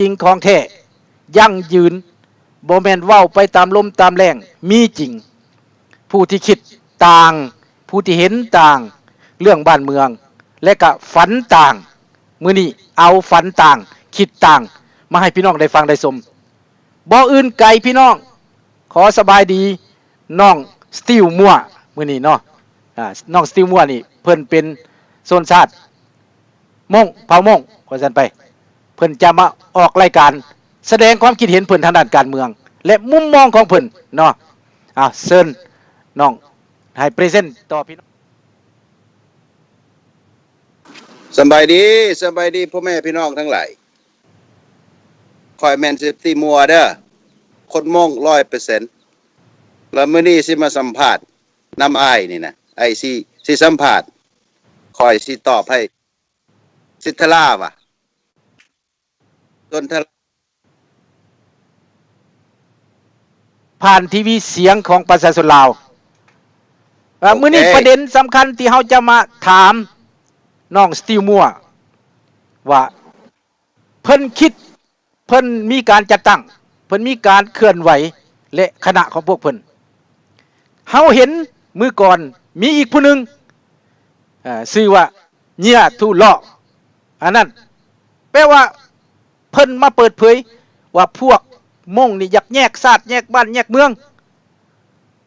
ຈິງຂອງແທ້ ຢັ້ງຢືນ, ບໍ່ແມ່ນເວົ້າໄປຕາມລົມຕາມແລ້ງ, ມີຈິງ. ຜູ້ທີ່ຄິດຕ່າງ, ຜູ້ທີ່ເຫັນຕ່າງເລື່ອງບ້ານເມືອງ ແລະກະຝັນຕ່າງ, ມື້ນີ້ເອົາຝັນຕ່າງ, ຄິດຕ່າງ ມາໃຫ້ພີ່ນ້ອງໄດ້ຟັງໄດ້ຊົມ. ບໍ່ອື່ນໄກພີ່ນ້ອງ, ຂໍສະບາຍດີນ້ອງ Steel Moore ມື້ນີ້ເນາະ. ອາ ນ້ອງ Steel Moore ນີ້ເພິ່ນເປັນຊົນຊາດມົ້ງ ເຜົ່າມົ້ງວ່າຊັ້ນໄປ, ເພິ່ນຈະມາອອກລາຍການສະແດງຄວາມຄິດເຫັນເພິ່ນທາງດ້ານການເມືອງ ແລະ ມຸມມອງຂອງເພິ່ນເນາະ. ອາ ເຊີນນ້ອງໃຫ້ present ຕໍ່ພີ່ນ້ອງ. ສະບາຍດີ, ສະບາຍດີພໍ່ແມ່ພີ່ນ້ອງທັງຫຼາຍ. ຂ້ອຍແມ່ນ Steel Moore ເດີ, ຄົນມົ້ງຮ້ອຍເປີເຊັນ. ແລ້ວມື້ນີ້ຊິມາສຳພາດນຳອ້າຍນີ້ນະ, ອ້າຍຊິ ຊິສຳພາດ, ຂ້ອຍຊິຕອບໃຫ້ ສິດທະລາວ່າ ດົນທະລາ ຜ່ານທີວີສຽງຂອງປະຊາຊົນລາວ. ເອີ ໂອເຄ ມື້ນີ້ປະເດັນສຳຄັນທີ່ເຮົາຈະມາຖາມນ້ອງ Steel Moore ວ່າເພິ່ນຄິດ, ເພິ່ນມີການຈັດຕັ້ງ, ເພິ່ນມີການເຄື່ອນໄຫວ ແລະ ຄະນະຂອງພວກເພິ່ນ. ເຮົາເຫັນມື້ກ່ອນມີອີກຜູ້ໜຶ່ງ ເອີ ຊື່ວ່າ ເຍຍທູເລາະ ອັນນັ້ນ ແປວ່າເພິ່ນມາເປີດເຜີຍວ່າພວກມົ້ງນີ້ຢາກແຍກຊາດ ແຍກບ້ານ ແຍກເມືອງ.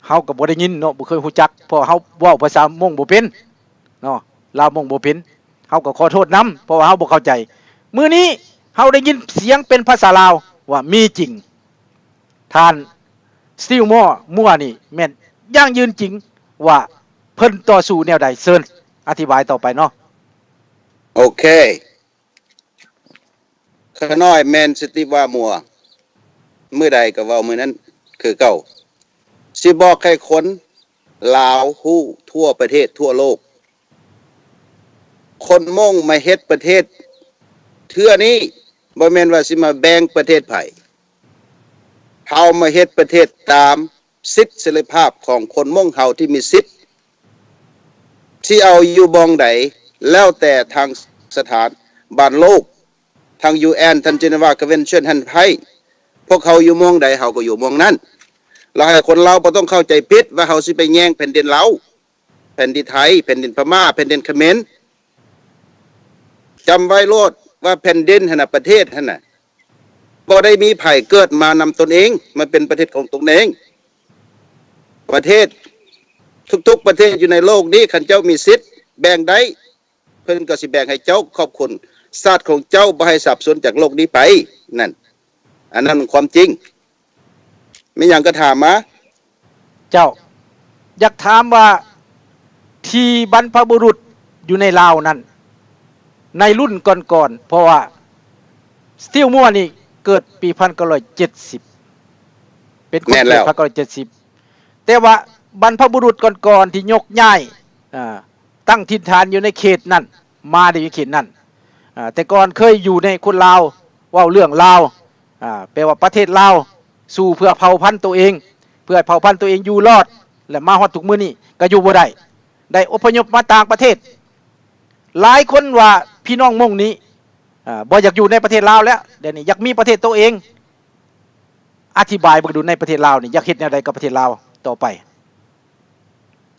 ເຮົາກໍບໍ່ໄດ້ຍິນເນາະ, ບໍ່ເຄີຍຮູ້ຈັກ, ເພາະເຮົາເວົ້າພາສາມົ້ງບໍ່ເປັນເນາະ, ລາວມົ້ງບໍ່ເປັນ. ເຮົາກໍຂໍໂທດນຳ, ເພາະວ່າເຮົາບໍ່ເຂົ້າໃຈ. ມື້ນີ້ເຮົາໄດ້ຍິນສຽງເປັນພາສາລາວວ່າມີຈິງ. ທ່ານ Steel Moore ມົ້ງນີ້ແມ່ນຢັ້ງຢືນຈິງວ່າເພິ່ນຕໍ່ສູ້ແນວໃດ? ເຊີນອະທິບາຍຕໍ່ໄປເນາະ. ໂອເຄ. ຂ້ານ້ອຍແມ່ນ Steel Moore, ມື້ໃດກໍເວົ້າມື້ນັ້ນຄືເກົ່າ. ຊິບອກໃຫ້ຄົນລາວຮູ້ທົ່ວປະເທດທົ່ວໂລກ, ຄົນມົ້ງມາເຮັດປະເທດເທື່ອນີ້ ບໍ່ແມ່ນວ່າຊິມາແບ່ງປະເທດໃຜ. ເຮົາມາເຮັດປະເທດຕາມສິດເສລີພາບຂອງຄົນມົ້ງເຮົາທີ່ມີສິດ ຊິເອົາຢູ່ບ່ອນໃດ ແລ້ວແຕ່ທາງສະຖານບັນໂລກ, ທາງ UN, ທາງ Geneva Convention ຫັ້ນໃຫ້. ພວກເຮົາຢູ່ໝ່ອງໃດ ເຮົາກໍຢູ່ໝ່ອງນັ້ນ. ແລ້ວໃຫ້ຄົນລາວບໍ່ຕ້ອງເຂົ້າໃຈຜິດວ່າເຮົາຊິໄປແຍ່ງແຜ່ນດິນລາວ, ແຜ່ນດິນໄທ, ແຜ່ນດິນພະມ້າ, ແຜ່ນດິນຂະເໝນ. ຈຳໄວ້ໂລດວ່າແຜ່ນດິນຫັ້ນນະ, ປະເທດຫັ້ນນະ, ບໍ່ໄດ້ມີໃຜເກີດມານຳຕົນເອງ, ມັນເປັນປະເທດຂອງຕົນເອງ. ປະເທດ ທຸກໆປະເທດຢູ່ໃນໂລກນີ້, ຄັນເຈົ້າມີສິດແບ່ງໄດ້, ເພິ່ນກໍຊິແບ່ງໃຫ້ເຈົ້າຂອບຄຸນຊາດຂອງເຈົ້າ, ບໍ່ໃຫ້ສາບສູນຈາກໂລກນີ້ໄປ. ນັ້ນ, ອັນນັ້ນຄວາມຈິງ. ມີຫຍັງກໍຖາມມາ. ເຈົ້າ, ຢາກຖາມວ່າທີ່ບັນພະບຸລຸດຢູ່ໃນລາວນັ້ນ, ໃນລຸ້ນກ່ອນໆ, ເພາະວ່າ Steel Moore ນີ້ເກີດປີພັນເກົ້າຮ້ອຍເຈັດສິບ, ເປັນຄົນເກີດ ແມ່ນແລ້ວ ພັນເກົ້າຮ້ອຍເຈັດສິບ, ແຕ່ວ່າບັນພະບຸລຸດກ່ອນໆທີ່ຍົກຍ້າຍ, ເອີ, ຕັ້ງຖິ່ນຖານຢູ່ໃນເຂດນັ້ນ, ມາໄດ້ຢູ່ເຂດນັ້ນ. ເອີ, ແຕ່ກ່ອນເຄີຍຢູ່ໃນຄົນລາວ, ເວົ້າເລື່ອງລາວ, ອາ, ແປວ່າປະເທດລາວສູ້ເພື່ອເຜົ່າພັນໂຕເອງ, ເພື່ອໃຫ້ເຜົ່າພັນໂຕເອງຢູ່ລອດ ແລະ ມາຮອດທຸກມື້ນີ້ກໍຢູ່ບໍ່ໄດ້, ໄດ້ອົບພະຍົບມາຕ່າງປະເທດ. ຫຼາຍຄົນວ່າພີ່ນ້ອງມົ້ງນີ້, ອາ, ບໍ່ຢາກຢູ່ໃນປະເທດລາວແລ້ວ, ດຽວນີ້ຢາກມີປະເທດໂຕເອງ. ອະທິບາຍເບິ່ງດູ, ໃນປະເທດລາວນີ້ຢາກເຮັດແນວໃດກັບປະເທດລາວຕໍ່ໄປ?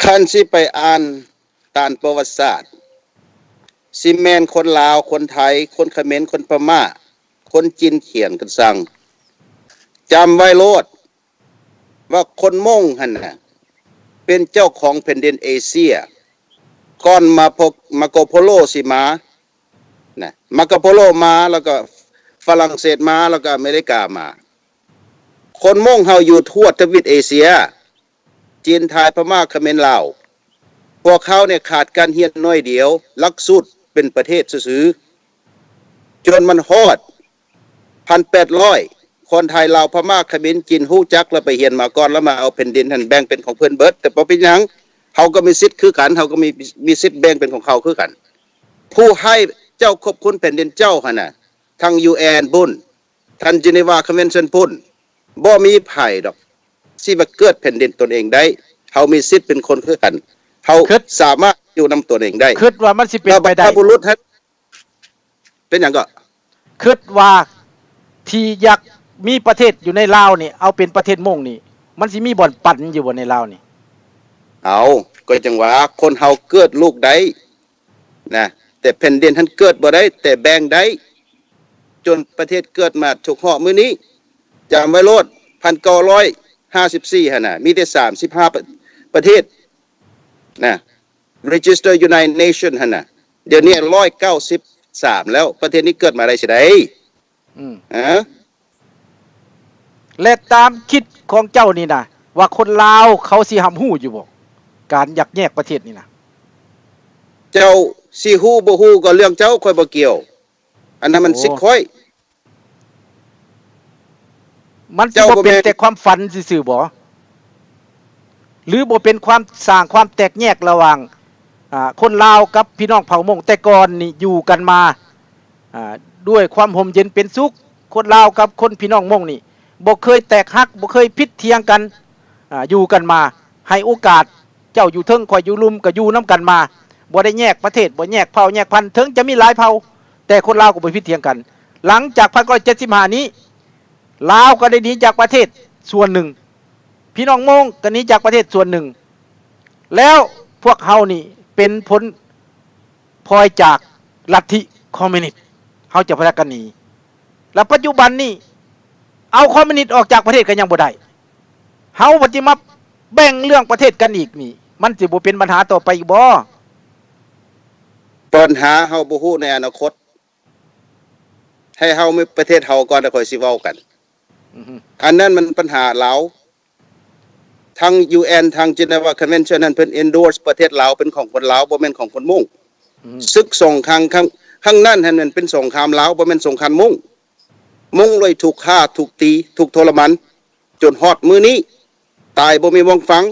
ຄັນຊິໄປອ່ານ ຕາມປະຫວັດສາດ ຊິແມ່ນຄົນລາວ, ຄົນໄທ, ຄົນຂະເໝນ, ຄົນພະມ້າ, ຄົນຈີນຂຽນກັນສັ່ງ. ຈຳໄວ້ໂລດວ່າຄົນມົ້ງຫັ້ນນະ ເປັນເຈົ້າຂອງແຜ່ນດິນເອເຊຍ ກ່ອນມາໂປ, ມາໂກໂປໂລຊິມານະ, ມາໂກໂປໂລມາ, ແລ້ວກໍຝຣັ່ງເສດມາ, ແລ້ວກໍອາເມລິກາມາ. ຄົນມົ້ງເຮົາຢູ່ທົ່ວທະວີບເອເຊຍ, ຈີນ, ໄທ, ພະມ້າ, ຂະເໝນ, ລາວ. ພວກເຮົານີ້ຂາດການຮຽນໜ້ອຍດຽວ, ຫຼັກສູດເປັນປະເທດຊື່ໆ, ຈົນມັນຮອດພັນແປດຮ້ອຍ ຄົນໄທ, ລາວ, ພະມ້າ, ຂະເໝນ, ຈີນ ຮູ້ຈັກ ແລ້ວໄປຮຽນມາກ່ອນ, ແລ້ວມາເອົາແຜ່ນດິນຫັ້ນແບ່ງເປັນຂອງເພິ່ນເບິດ. ແຕ່ບໍ່ເປັນຫຍັງ, ເຮົາກໍມີສິດຄືກັນ, ເຮົາກໍມີ, ມີສິດແບ່ງເປັນຂອງເຮົາຄືກັນ. ຜູ້ໃຫ້ເຈົ້າຄວບຄຸນແຜ່ນດິນເຈົ້າຫັ້ນນະ, ທັງ ຢູເອັນ ພຸ້ນ, ທັງ Geneva Convention ພຸ້ນ, ບໍ່ມີໃຜດອກຊິມາເກີດແຜ່ນດິນຕົນເອງໄດ້. ເຮົາມີສິດເປັນຄົນຄືກັນ. ເຮົາ ຄິດ ສາມາດຢູ່ນຳຕົນເອງໄດ້. ຄິດວ່າມັນຊິເປັນໄປໄດ້? ບັນພະບຸລຸດຫັ້ນ ເປັນຫຍັງກໍ? ຄິດວ່າ ທີ່ຢາກມີປະເທດຢູ່ໃນລາວນີ້ ເອົາເປັນປະເທດມົ້ງນີ້ ມັນຊິມີບ່ອນປັນຢູ່ບໍ່ໃນລາວນີ້? ເອົາ ກໍຈັ່ງວ່າຄົນເຮົາເກີດລູກໄດ້ນະ ແຕ່ແຜ່ນດິນຫັ້ນເກີດບໍ່ໄດ້ ແຕ່ແບ່ງໄດ້ ຈົນປະເທດເກີດມາທຸກຮອບມື້ນີ້ ຈຳໄວ້ໂລດ ພັນເກົ້າຮ້ອຍຫ້າສິບສີ່ຫັ້ນນະ ມີແຕ່ສາມສິບຫ້າປະ ປະເທດນະ register United Nation ຫັ້ນນະ ດຽວນີ້ຮ້ອຍເກົ້າສິບສາມແລ້ວ ປະເທດນີ້ເກີດມາໄດ້ຊິໃດ? ອືມ ຮະ? ແລະຕາມຄິດຂອງເຈົ້ານີ້ນະ ວ່າຄົນລາວເຂົາຊິຮັບຮູ້ຢູ່ບໍ່ ການຢາກແຍກປະເທດນີ້ນະ? ເຈົ້າຊິຮູ້ບໍ່ຮູ້ກໍເລື່ອງເຈົ້າ ຂ້ອຍບໍ່ກ່ຽວ ອັນນັ້ນມັນ ໂອ້ ສິດຂ້ອຍ. ມັນຊິບໍ່ເປັນແຕ່ຄວາມຝັນຊື່ໆບໍ? ຫຼືບໍ່ເປັນຄວາມ ສ້າງຄວາມແຕກແຍກລະຫວ່າງ ອາ ຄົນລາວກັບພີ່ນ້ອງເຜົ່າມົ້ງ? ແຕ່ກ່ອນນີ້ຢູ່ກັນມາ ອາ ດ້ວຍຄວາມຮົ່ມເຢັນເປັນສຸກ, ຄົນລາວກັບຄົນພີ່ນ້ອງມົ້ງນີ້ບໍ່ເຄີຍແຕກຫັກ, ບໍ່ເຄີຍຜິດຖຽງກັນ, ອາ ຢູ່ກັນມາ, ໃຫ້ໂອກາດ ເຈົ້າຢູ່ເທິງ ຂ້ອຍຢູ່ລຸ່ມ ກໍຢູ່ນຳກັນມາ, ບໍ່ໄດ້ແຍກປະເທດ, ບໍ່ແຍກເຜົ່າແຍກພັນ, ເຖິງຈະມີຫຼາຍເຜົ່າ ແຕ່ຄົນລາວກໍບໍ່ຜິດຖຽງກັນ. ຫຼັງຈາກພັນເກົ້າຮ້ອຍເຈັດສິບຫ້ານີ້ ລາວກໍໄດ້ໜີຈາກປະເທດສ່ວນໜຶ່ງ, ພີ່ນ້ອງມົ້ງກໍໜີຈາກປະເທດສ່ວນໜຶ່ງ, ແລ້ວພວກເຮົານີ້ເປັນຜົນພລອຍຈາກລັດທິຄອມມິວນິດ, ເຮົາຈະພາກັນໜີ. ແລ້ວປັດຈຸບັນນີ້ ເອົາຄອມມິວນິດອອກຈາກປະເທດກໍຍັງບໍ່ໄດ້, ເຮົາບັດຊິມາແບ່ງເລື່ອງປະເທດກັນອີກນີ້ ມັນຊິບໍ່ເປັນບັນຫາຕໍ່ໄປອີກບໍ່? ບັນຫາເຮົາບໍ່ຮູ້ໃນອະນາຄົດ, ໃຫ້ເຮົາມີປະເທດເຮົາກ່ອນ ແລ້ວຄ່ອຍຊິເວົ້າກັນ. ອືຮຶ ອັນນັ້ນມັນປັນຫາລາວ. ທາງ ຢູເອັນ ທາງ Geneva Convention ນັ້ນ ເພິ່ນ endorse ປະເທດລາວເປັນຂອງຄົນລາວ, ບໍ່ແມ່ນຂອງຄົນມົ້ງ. ອືຮຶ ສຶກສົງຄາມຄັ້ງ ຄັ້ງນັ້ນຫັ້ນ ມັນເປັນສົງຄາມລາວ, ບໍ່ແມ່ນສົງຄາມມົ້ງ. ມົ້ງເລີຍຖືກຂ້າ, ຖືກຕີ, ຖືກທໍລະມານ ຈົນຮອດມື້ນີ້ ຕາຍບໍ່ມີບ່ອນຝັງ.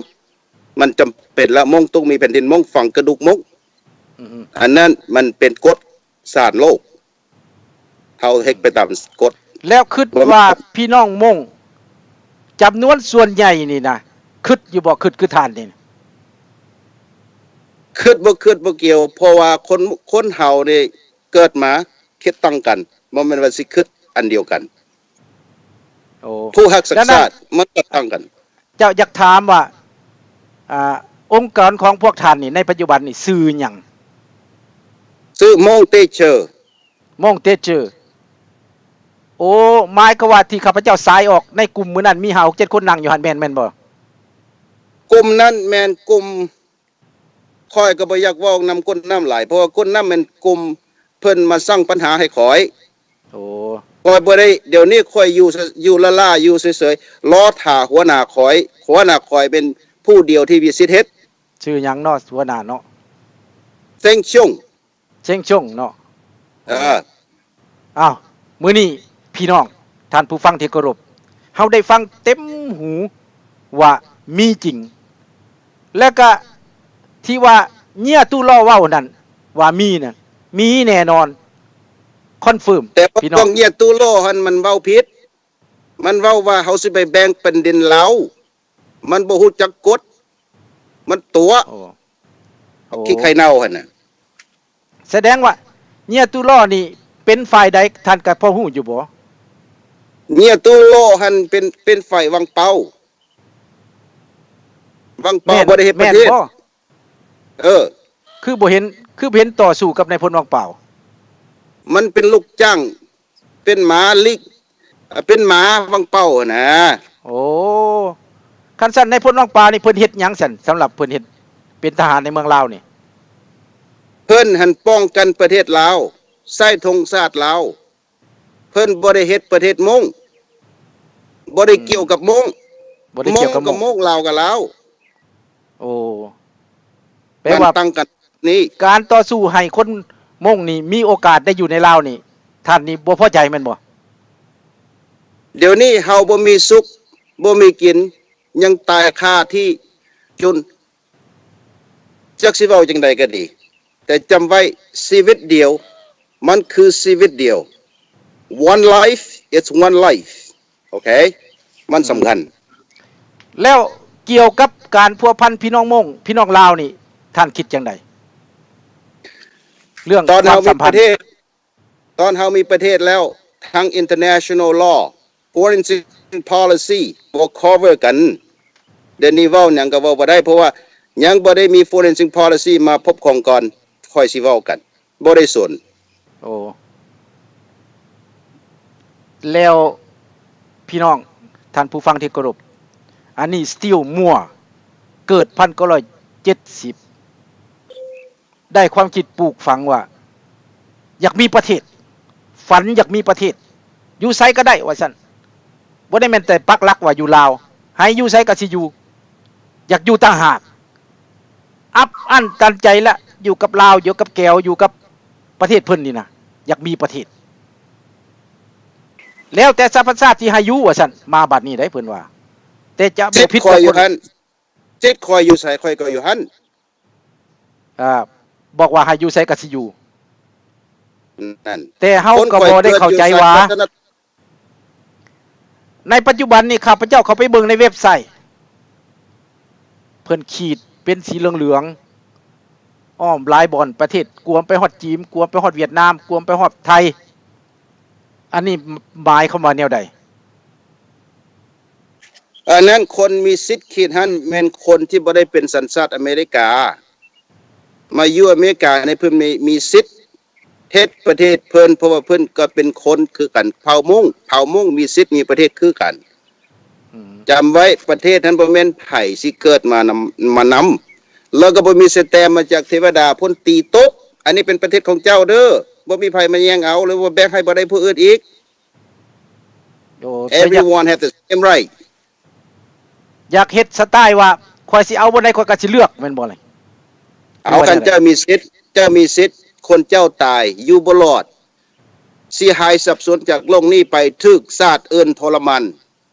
ມັນຈຳເປັນລະ, ມົ້ງຕ້ອງມີແຜ່ນດິນມົ້ງ, ຝັງກະດູກມົ້ງ. ອືຮຶ ອັນນັ້ນມັນເປັນກົດສານໂລກ, ເຮົາເຮັດໄປຕາມກົດ. ແລ້ວຄິດວ່າພີ່ນ້ອງມົ້ງຈຳນວນສ່ວນໃຫຍ່ນີ້ນະ ຄິດຢູ່ບໍ່? ຄິດຄືທ່ານນີ້ນະ? ຄິດບໍ່ຄິດບໍ່ກ່ຽວ, ເພາະວ່າຄົນ ຄົນເຮົານີ້ເກີດມາຄິດຕ່າງກັນ, ບໍ່ແມ່ນວ່າຊິຄິດອັນດຽວກັນ. ໂອ້ ຜູ້ຮັກຊາດມັນກໍຕ່າງກັນ. ເຈົ້າຢາກຖາມວ່າ ອ່າ ອົງກອນຂອງພວກທ່ານນີ້ ໃນປັດຈຸບັນນີ້ຊື່ຫຍັງ? ຊື່ມົ້ງເຕເຈີ. ມົ້ງເຕເຈີ. ໂອ້ ໝາຍຄວາມວ່າທີ່ຂ້າພະເຈົ້າສາຍອອກໃນກຸ່ມມື້ນັ້ນ ມີຫ້າຫົກເຈັດຄົນນັ່ງຢູ່ຫັ້ນ ແມ່ນ ແມ່ນບໍ່? ກຸ່ມນັ້ນແມ່ນກຸ່ມ ຂ້ອຍກໍບໍ່ຢາກເວົ້ານຳກົ້ນນ້ຳຫຼາຍ, ເພາະວ່າກົ້ນນ້ຳແມ່ນກຸ່ມເພິ່ນມາສ້າງບັນຫາໃຫ້ຂ້ອຍ. ໂອ້ ຂ້ອຍບໍ່ໄດ້ ດຽວນີ້ຂ້ອຍຢູ່ ຢູ່ລ້າໆ ຢູ່ເສີຍໆ ລໍຖ້າຫົວໜ້າຂ້ອຍ. ຫົວໜ້າຂ້ອຍເປັນຜູ້ດຽວທີ່ມີສິດເຮັດ. ຊື່ຫຍັງເນາະ ຫົວໜ້າເນາະ? ເຊັງຊົງ. ເຊັງຊົງເນາະ. ເອີ. ອ້າວ ມື້ນີ້ພີ່ນ້ອງ ທ່ານຜູ້ຟັງທີ່ເຄົາລົບ, ເຮົາໄດ້ຟັງເຕັມຫູວ່າມີຈິງ ແລະກະທີ່ວ່າເຍຍຕູລໍເວົ້ານັ້ນວ່າມີນັ້ນ ມີແນ່ນອນ ຄອນເຟີມ. ແຕ່ວ່າພວກເຍຍຕູລໍຫັ້ນມັນເວົ້າຜິດ, ມັນເວົ້າວ່າເຮົາຊິໄປແບ່ງແຜ່ນດິນລາວ, ມັນບໍ່ຮູ້ຈັກກົດ, ມັນຕົວະ. ໂອ້ ໂອ້ ຂີ້ໄຂ່ເນົ່າຫັ້ນນະ. ສະແດງວ່າເຍຍຕູລໍນີ້ເປັນຝ່າຍໃດ ທ່ານກໍພໍຮູ້ຢູ່ບໍ່? ເຍຍຕູລໍຫັ້ນເປັນ ເປັນຝ່າຍວັງເປົາ. ວັງເປົາບໍ່ໄດ້ເຮັດປະເທດ. ເອີ ຄືບໍ່ເຫັນ ຄືບໍ່ເຫັນຕໍ່ສູ້ກັບນາຍພົນວັງເປົາ? ມັນເປັນລູກຈ້າງ ເປັນໝາລີກ ເປັນໝາວັງເປົາຫັ້ນນະ. ໂອ້ ຄັນຊັ້ນນາຍພົນວັງເປົານີ້ເພິ່ນເຮັດຫຍັງຊັ້ນ ສຳລັບເພິ່ນເຮັດເປັນທະຫານໃນເມືອງລາວນີ້? ເພິ່ນຫັ້ນປ້ອງກັນປະເທດລາວ, ໃຊ້ທຸງຊາດລາວ, ເພິ່ນບໍ່ໄດ້ເຮັດປະເທດມົ້ງ, ບໍ່ໄດ້ ອືມ ກ່ຽວກັບມົ້ງ. ບໍ່ໄດ້ກ່ຽວກັບມົ້ງ. ມົ້ງກັບມົ້ງ, ລາວກັບລາວ. ໂອ້ ແປວ່າ ມັນຕ່າງກັນນີ້ ການຕໍ່ສູ້ໃຫ້ຄົນມົ້ງນີ້ມີໂອກາດໄດ້ຢູ່ໃນລາວນີ້ ທ່ານນີ້ບໍ່ພໍໃຈແມ່ນບໍ່? ດຽວນີ້ເຮົາບໍ່ມີສຸກ ບໍ່ມີກິນ, ຍັງຕາຍຄາທີ່ຈົນ. ຈັກຊິເວົ້າຈັ່ງໃດກໍດີ, ແຕ່ຈຳໄວ້, ຊີວິດດຽວ ມັນຄືຊີວິດດຽວ. One life is one life. ໂອເຄ ມັນສຳຄັນ. ແລ້ວກ່ຽວກັບການພົວພັນພີ່ນ້ອງມົ້ງ ພີ່ນ້ອງລາວນີ້ ທ່ານຄິດຈັ່ງໃດ? ເລື່ອງ ຕອນເຮົາມີປະເທດ ຕອນເຮົາມີປະເທດແລ້ວ, ທັງ international law, foreign policy ບໍ່ cover ກັນ. ດຽວນີ້ເວົ້າຫຍັງກໍເວົ້າບໍ່ໄດ້ ເພາະວ່າຍັງບໍ່ໄດ້ມີ foreign policy ມາປົກຄອງກ່ອນ ຂ້ອຍຊິເວົ້າກັນ. ບໍ່ໄດ້ສົນ. ໂອ້ ແລ້ວພີ່ນ້ອງ ທ່ານຜູ້ຟັງທີ່ເຄົາລົບ, ອັນນີ້ Steve Moore ເກີດພັນເກົ້າຮ້ອຍເຈັດສິບ ໄດ້ຄວາມຄິດປູກຝັງວ່າ ຢາກມີປະເທດ, ຝັນຢາກມີປະເທດ, ຢູ່ໃສກໍໄດ້ວ່າຊັ້ນ. ບໍ່ໄດ້ແມ່ນແຕ່ປັກຫຼັກວ່າຢູ່ລາວ, ໃຫ້ຢູ່ໃສກໍຊິຢູ່, ຢາກຢູ່ຕ່າງຫາກ. ອັດອັ້ນຕັນໃຈລະ ຢູ່ກັບລາວ, ຢູ່ກັບແກວ, ຢູ່ກັບປະເທດເພິ່ນນີ້ນະ, ຢາກມີປະເທດ. ແລ້ວແຕ່ສະຫະປະຊາຊາດຊິໃຫ້ຢູ່ວ່າຊັ້ນ, ມາບັດນີ້ໄດ໋ເພິ່ນວ່າ. ແຕ່ຈະບໍ່ຜິດກັບຄົນ ສິດຂ້ອຍຢູ່ຫັ້ນ, ສິດຂ້ອຍຢູ່ໃສ ຂ້ອຍກໍຢູ່ຫັ້ນ. ອ່າ ບອກວ່າໃຫ້ຢູ່ໃສກໍຊິຢູ່. ນັ້ນ ແຕ່ເຮົາກໍບໍ່ໄດ້ເຂົ້າໃຈວ່າ ໃນປັດຈຸບັນນີ້ ຂ້າພະເຈົ້າເຂົ້າໄປເບິ່ງໃນເວັບໄຊ ເພິ່ນຂີດເປັນສີເຫຼືອງໆ ອ້ອມຫຼາຍບ່ອນປະເທດ, ກວມໄປຮອດຈີນ, ກວມໄປຮອດຫວຽດນາມ, ກວມໄປຮອດໄທ. ອັນນີ້ໝາຍຄວາມວ່າແນວໃດ? ອັນນັ້ນຄົນມີສິດຂີດຫັ້ນແມ່ນຄົນທີ່ບໍ່ໄດ້ເປັນສັນຊາດອາເມລິກາ. ມາຢູ່ອາເມລິກາໃນເພິ່ນມີ ມີສິດ ເຮັດປະເທດເພິ່ນ ເພາະວ່າເພິ່ນກໍເປັນຄົນຄືກັນ. ເຜົ່າມົ້ງ ເຜົ່າມົ້ງມີສິດມີປະເທດຄືກັນ. ອືມ ຈຳໄວ້ ປະເທດນັ້ນບໍ່ແມ່ນໃຜຊິເກີດມານຳ ມານຳ ແລ້ວກໍບໍ່ມີສະແຕມມາຈາກເທວະດາພຸ້ນຕີຕົກ. ອັນນີ້ເປັນປະເທດຂອງເຈົ້າເດີ້ ບໍ່ມີໃຜມາແຍ່ງເອົາ ຫຼືວ່າແບ່ງໃຫ້ບໍ່ໄດ້ຜູ້ອື່ນອີກ. ໂອ້ Everyone have the same right. ຢາກເຮັດສະໄຕລ໌ວ່າ ຂ້ອຍຊິເອົາບ່ອນໃດ ຂ້ອຍກໍຊິເລືອກ ແມ່ນບໍ່ລະ? ເອົາ ຄັນເຈົ້າມີສິດ ເຈົ້າມີສິດ, ຄົນເຈົ້າຕາຍ ຢູ່ບໍ່ລອດ ຊິຫາຍສັບສົນຈາກໂລກນີ້ໄປ ຖືກຊາດອື່ນທໍລະມານ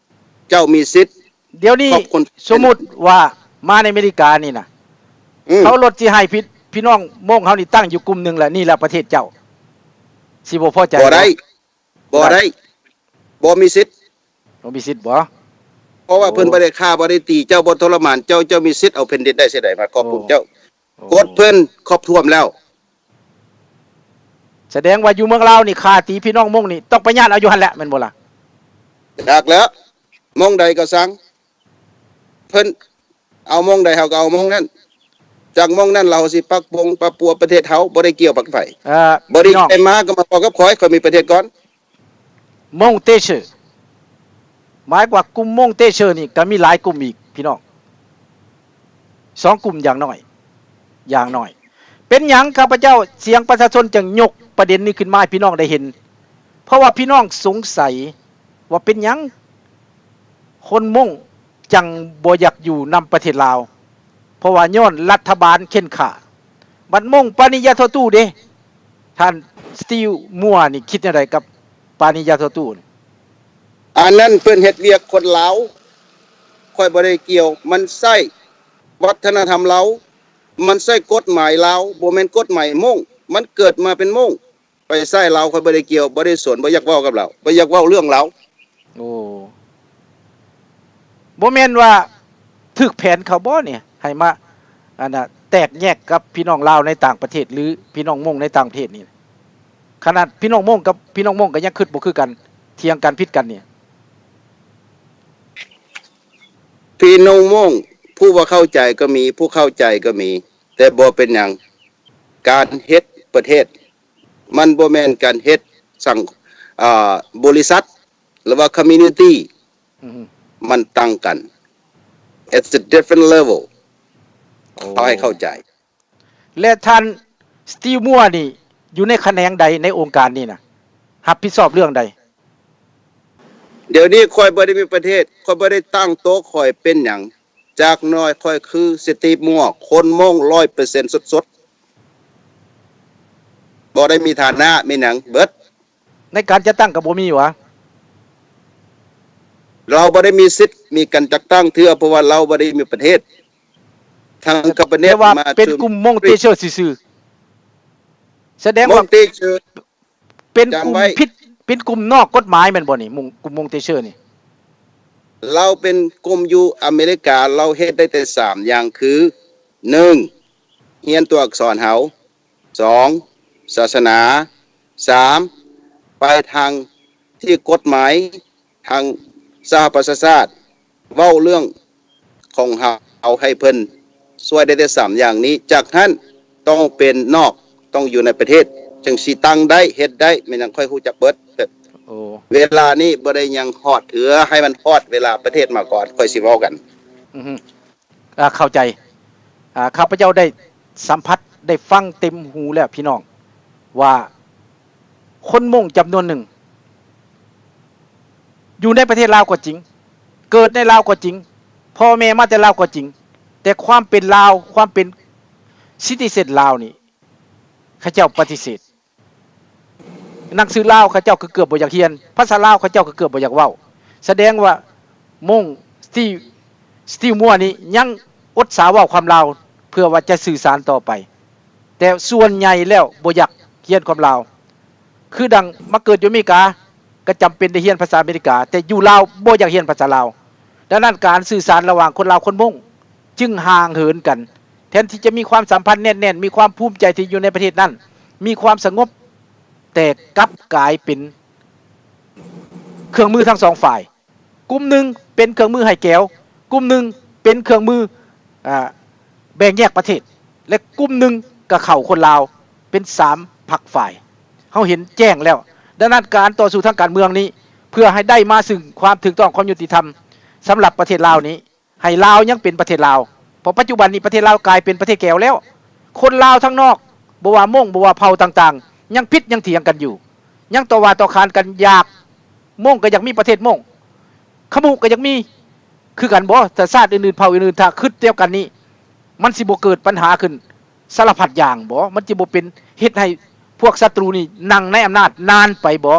ເຈົ້າມີສິດ. ດຽວນີ້ ຂອບຄຸນ. ສົມມຸດວ່າມາໃນອາເມລິການີ້ນະ ອືມ ເຂົາລົດຊິໃຫ້ພີ່ ພີ່ນ້ອງມົ້ງເຮົານີ້ຕັ້ງຢູ່ກຸ່ມໜຶ່ງລະ ນີ້ລະປະເທດເຈົ້າ ຊິບໍ່ພໍໃຈ ບໍ່ໄດ້ ບໍ່ ບໍ່ໄດ້ ບໍ່ມີສິດ. ບໍ່ມີສິດບໍ? ເພາະວ່າ ໂອ້ ເພິ່ນບໍ່ໄດ້ຂ້າ ບໍ່ໄດ້ຕີເຈົ້າ ບໍ່ທໍລະມານເຈົ້າ ເຈົ້າມີສິດເອົາແຜ່ນດິນໄດ້ເສຍໃດ ມາຄອບຄຸມເຈົ້າ. ໂອ້ ກົດເພິ່ນຄອບຖ້ວນແລ້ວ. ສະແດງວ່າຢູ່ເມືອງລາວນີ້ ຂ້າຕີພີ່ນ້ອງມົ້ງນີ້ ຕ້ອງໄປຍາດເອົາຢູ່ຫັ້ນແຫຼະ ແມ່ນບໍ່ລະ? ຈັກແລ້ວ ມົ້ງໃດກໍຊ່າງ ເພິ່ນເອົາມົ້ງໃດ ເຮົາກໍເອົາມົ້ງນັ້ນ. ຈາກມົ້ງນັ້ນ ລາວຊິປັບປຸງປັບປົວປະເທດເຮົາ ບໍ່ໄດ້ກ່ຽວກັບໃຜ. ເອີ ບໍ່ໄດ້ ພີ່ນ້ອງ ໃຜມາກໍມາເວົ້າກັບຂ້ອຍ ຂ້ອຍມີປະເທດກ່ອນ. ມົ້ງເຕເຊີ ໝາຍວ່າກຸ່ມມົ້ງເຕເຊີນີ້ກໍມີຫຼາຍກຸ່ມອີກ ພີ່ນ້ອງ ສອງກຸ່ມຢ່າງໜ້ອຍ ຢ່າງໜ້ອຍ. ເປັນຫຍັງຂ້າພະເຈົ້າສຽງປະຊາຊົນຈຶ່ງຍົກປະເດັນນີ້ຂຶ້ນມາໃຫ້ພີ່ນ້ອງໄດ້ເຫັນ? ເພາະວ່າພີ່ນ້ອງສົງໄສວ່າເປັນຫຍັງຄົນມົ້ງຈັ່ງບໍ່ຢາກຢູ່ນຳປະເທດລາວ ເພາະວ່າຍ້ອນລັດຖະບານເຂັ່ນຂ້າ. ບັດມົ້ງປານິຍາໂທຕູ້ເດ? ທ່ານ Steve Moore ນີ້ຄິດແນວໃດກັບປານິຍາໂທຕູ້ນີ້? ອັນນັ້ນເພິ່ນເຮັດວຽກຄົນລາວ ຂ້ອຍບໍ່ໄດ້ກ່ຽວ. ມັນໃຊ້ວັດທະນະທຳລາວ ມັນໃຊ້ກົດໝາຍລາວ ບໍ່ແມ່ນກົດໝາຍມົ້ງ. ມັນເກີດມາເປັນມົ້ງ ໄປໃຊ້ລາວ ຂ້ອຍບໍ່ໄດ້ກ່ຽວ ບໍ່ໄດ້ສົນ ບໍ່ຢາກເວົ້າກັບລາວ ບໍ່ຢາກເວົ້າເລື່ອງລາວ. ໂອ້ ບໍ່ແມ່ນວ່າຖືກແຜນເຂົາບໍ່ນີ້ ໃຫ້ມາ ອັນນ່າ ແຕກແຍກກັບພີ່ນ້ອງລາວໃນຕ່າງປະເທດ ຫຼື ພີ່ນ້ອງມົ້ງໃນຕ່າງປະເທດນີ້? ຂະໜາດພີ່ນ້ອງມົ້ງກັບພີ່ນ້ອງມົ້ງກໍຍັງຄິດບໍ່ຄືກັນ ຖຽງກັນ ຜິດກັນນີ້. ພີ່ນ້ອງມົ້ງ ຜູ້ບໍ່ເຂົ້າໃຈກໍມີ ຜູ້ເຂົ້າໃຈກໍມີ ແຕ່ບໍ່ເປັນຫຍັງ. ການເຮັດປະເທດ ມັນບໍ່ແມ່ນການເຮັດສັງ ອ່າ ບໍລິສັດ ຫຼືວ່າ community ອືຮຶ ມັນຕ່າງກັນ. It's a different level. ໂອ້ ເຮົາໃຫ້ເຂົ້າໃຈ. ແລະ ທ່ານ Steve Moore ນີ້ ຢູ່ໃນຂະແໜງໃດໃນອົງການນີ້ນະ? ຮັບຜິດຊອບເລື່ອງໃດ? ດຽວນີ້ຂ້ອຍບໍ່ໄດ້ມີປະເທດ ຂ້ອຍບໍ່ໄດ້ຕັ້ງໂຕຂ້ອຍເປັນຫຍັງ. ຈັກໜ້ອຍຂ້ອຍຄື Steve Moore ຄົນມົ້ງຮ້ອຍເປີເຊັນສົດໆ ບໍ່ໄດ້ມີຖານະມີຫຍັງເບິດ. ໃນການຈັດຕັ້ງກໍບໍ່ມີຫວາ? ລາວບໍ່ໄດ້ມີສິດມີການຈັດຕັ້ງເທື່ອ ເພາະວ່າລາວບໍ່ໄດ້ມີປະເທດ. ທາງ cabinet ແຕ່ວ່າມາເປັນກຸ່ມມົ້ງເຕເຊີຊື່ໆ ສະແດງວ່າ ມົ້ງເຕເຊີ ເປັນກຸ່ມຜິດ ເປັນກຸ່ມນອກກົດໝາຍແມ່ນບໍ່ນີ້? ມຸງ ກຸ່ມມົ້ງເຕເຊີນີ້ ລາວເປັນກຸ່ມຢູ່ອາເມລິກາ ລາວເຮັດໄດ້ແຕ່ສາມຢ່າງຄື ໜຶ່ງ ຮຽນຕົວອັກສອນເຮົາ, ສອງ ສາສະໜາ, ສາມ ໄປທາງ ທີ່ກົດໝາຍທາງສະຫະປະຊາຊາດເວົ້າເລື່ອງຂອງເຮົາໃຫ້ເພິ່ນຊ່ວຍໄດ້ແຕ່ສາມຢ່າງນີ້. ຈາກນັ້ນຕ້ອງເປັນນອກ, ຕ້ອງຢູ່ໃນປະເທດ ຈຶ່ງຊິຕັ້ງໄດ້, ເຮັດໄດ້, ແມ່ນຫຍັງຂ້ອຍຮູ້ຈັກເບິດ. ໂອ້ ເວລານີ້ບໍ່ໄດ້ຫຍັງຮອດເທື່ອ, ໃຫ້ມັນຮອດເວລາປະເທດມາກ່ອນ ຄ່ອຍຊິເວົ້າກັນ. ອືຮຶ ອ່າ ເຂົ້າໃຈ. ອ່າ ຂ້າພະເຈົ້າໄດ້ສຳຜັດ ໄດ້ຟັງເຕັມຫູແລ້ວ ພີ່ນ້ອງ, ວ່າຄົນມົ້ງຈຳນວນໜຶ່ງ ຢູ່ໃນປະເທດລາວກໍຈິງ, ເກີດໃນລາວກໍຈິງ, ພໍ່ແມ່ມາແຕ່ລາວກໍຈິງ, ແຕ່ຄວາມເປັນລາວ, ຄວາມເປັນຊິຕິເຊັນລາວນີ້ ເຂົາເຈົ້າປະຕິເສດ. ໜັງສືລາວເຂົາເຈົ້າກໍເກືອບບໍ່ຢາກຮຽນ, ພາສາລາວເຂົາເຈົ້າກໍເກືອບບໍ່ຢາກເວົ້າ. ສະແດງວ່າມົ້ງ ສະຕີ ສະຕີມົວນີ້ຍັງອົດສາເວົ້າຄວາມລາວ ເພື່ອວ່າຈະສື່ສານຕໍ່ໄປ, ແຕ່ສ່ວນໃຫຍ່ແລ້ວບໍ່ຢາກຮຽນຄວາມລາວ. ຄືດັ່ງມາເກີດຢູ່ອາເມລິກາ ກໍຈຳເປັນໄດ້ຮຽນພາສາອາເມລິກາ, ແຕ່ຢູ່ລາວບໍ່ຢາກຮຽນພາສາລາວ. ດັ່ງນັ້ນ ການສື່ສານລະຫວ່າງຄົນລາວຄົນມົ້ງຈຶ່ງຫ່າງເຫີນກັນ, ແທນທີ່ຈະມີຄວາມສຳພັນແໜ້ນແໜ້ນ, ມີຄວາມພູມໃຈທີ່ຢູ່ໃນປະເທດນັ້ນ, ມີຄວາມສະຫງົບ, ແຕ່ກັບກາຍເປັນເຄື່ອງມືທັງສອງຝ່າຍ. ກຸ່ມໜຶ່ງເປັນເຄື່ອງມືໃຫ້ແກວ, ກຸ່ມໜຶ່ງເປັນເຄື່ອງມື ອ່າ ແບ່ງແຍກປະເທດ ແລະ ກຸ່ມໜຶ່ງກໍເຂົ້າຄົນລາວ ເປັນສາມພັກຝ່າຍ. ເຮົາເຫັນແຈ້ງແລ້ວ. ດັ່ງນັ້ນ ການຕໍ່ສູ້ທາງການເມືອງນີ້ ເພື່ອໃຫ້ໄດ້ມາຊຶ່ງຄວາມຖືກຕ້ອງ, ຄວາມຍຸຕິທຳສຳລັບປະເທດລາວນີ້, ໃຫ້ລາວຍັງເປັນປະເທດລາວ, ເພາະປັດຈຸບັນນີ້ປະເທດລາວກາຍເປັນປະເທດແກວແລ້ວ. ຄົນລາວທາງນອກ, ບໍ່ວ່າມົ້ງ, ບໍ່ວ່າເຜົ່າຕ່າງໆ, ຍັງຜິດຍັງຖຽງກັນຢູ່, ຍັງຕໍ່ວ່າຕໍ່ຂານກັນ. ຢາກ, ມົ້ງກໍຢາກມີປະເທດມົ້ງ, ຂະມຸກໍຢາກມີຄືກັນບໍ? ຖ້າຊາດອື່ນໆ, ເຜົ່າອື່ນໆ ຖ້າຄິດແນວກັນນີ້, ມັນຊິບໍ່ເກີດບັນຫາຂຶ້ນສາລະພັດຢ່າງບໍ? ມັນຊິບໍ່ເປັນເຮັດໃຫ້ພວກສັດຕູນີ້ນັ່ງໃນອຳນາດນານໄປບໍ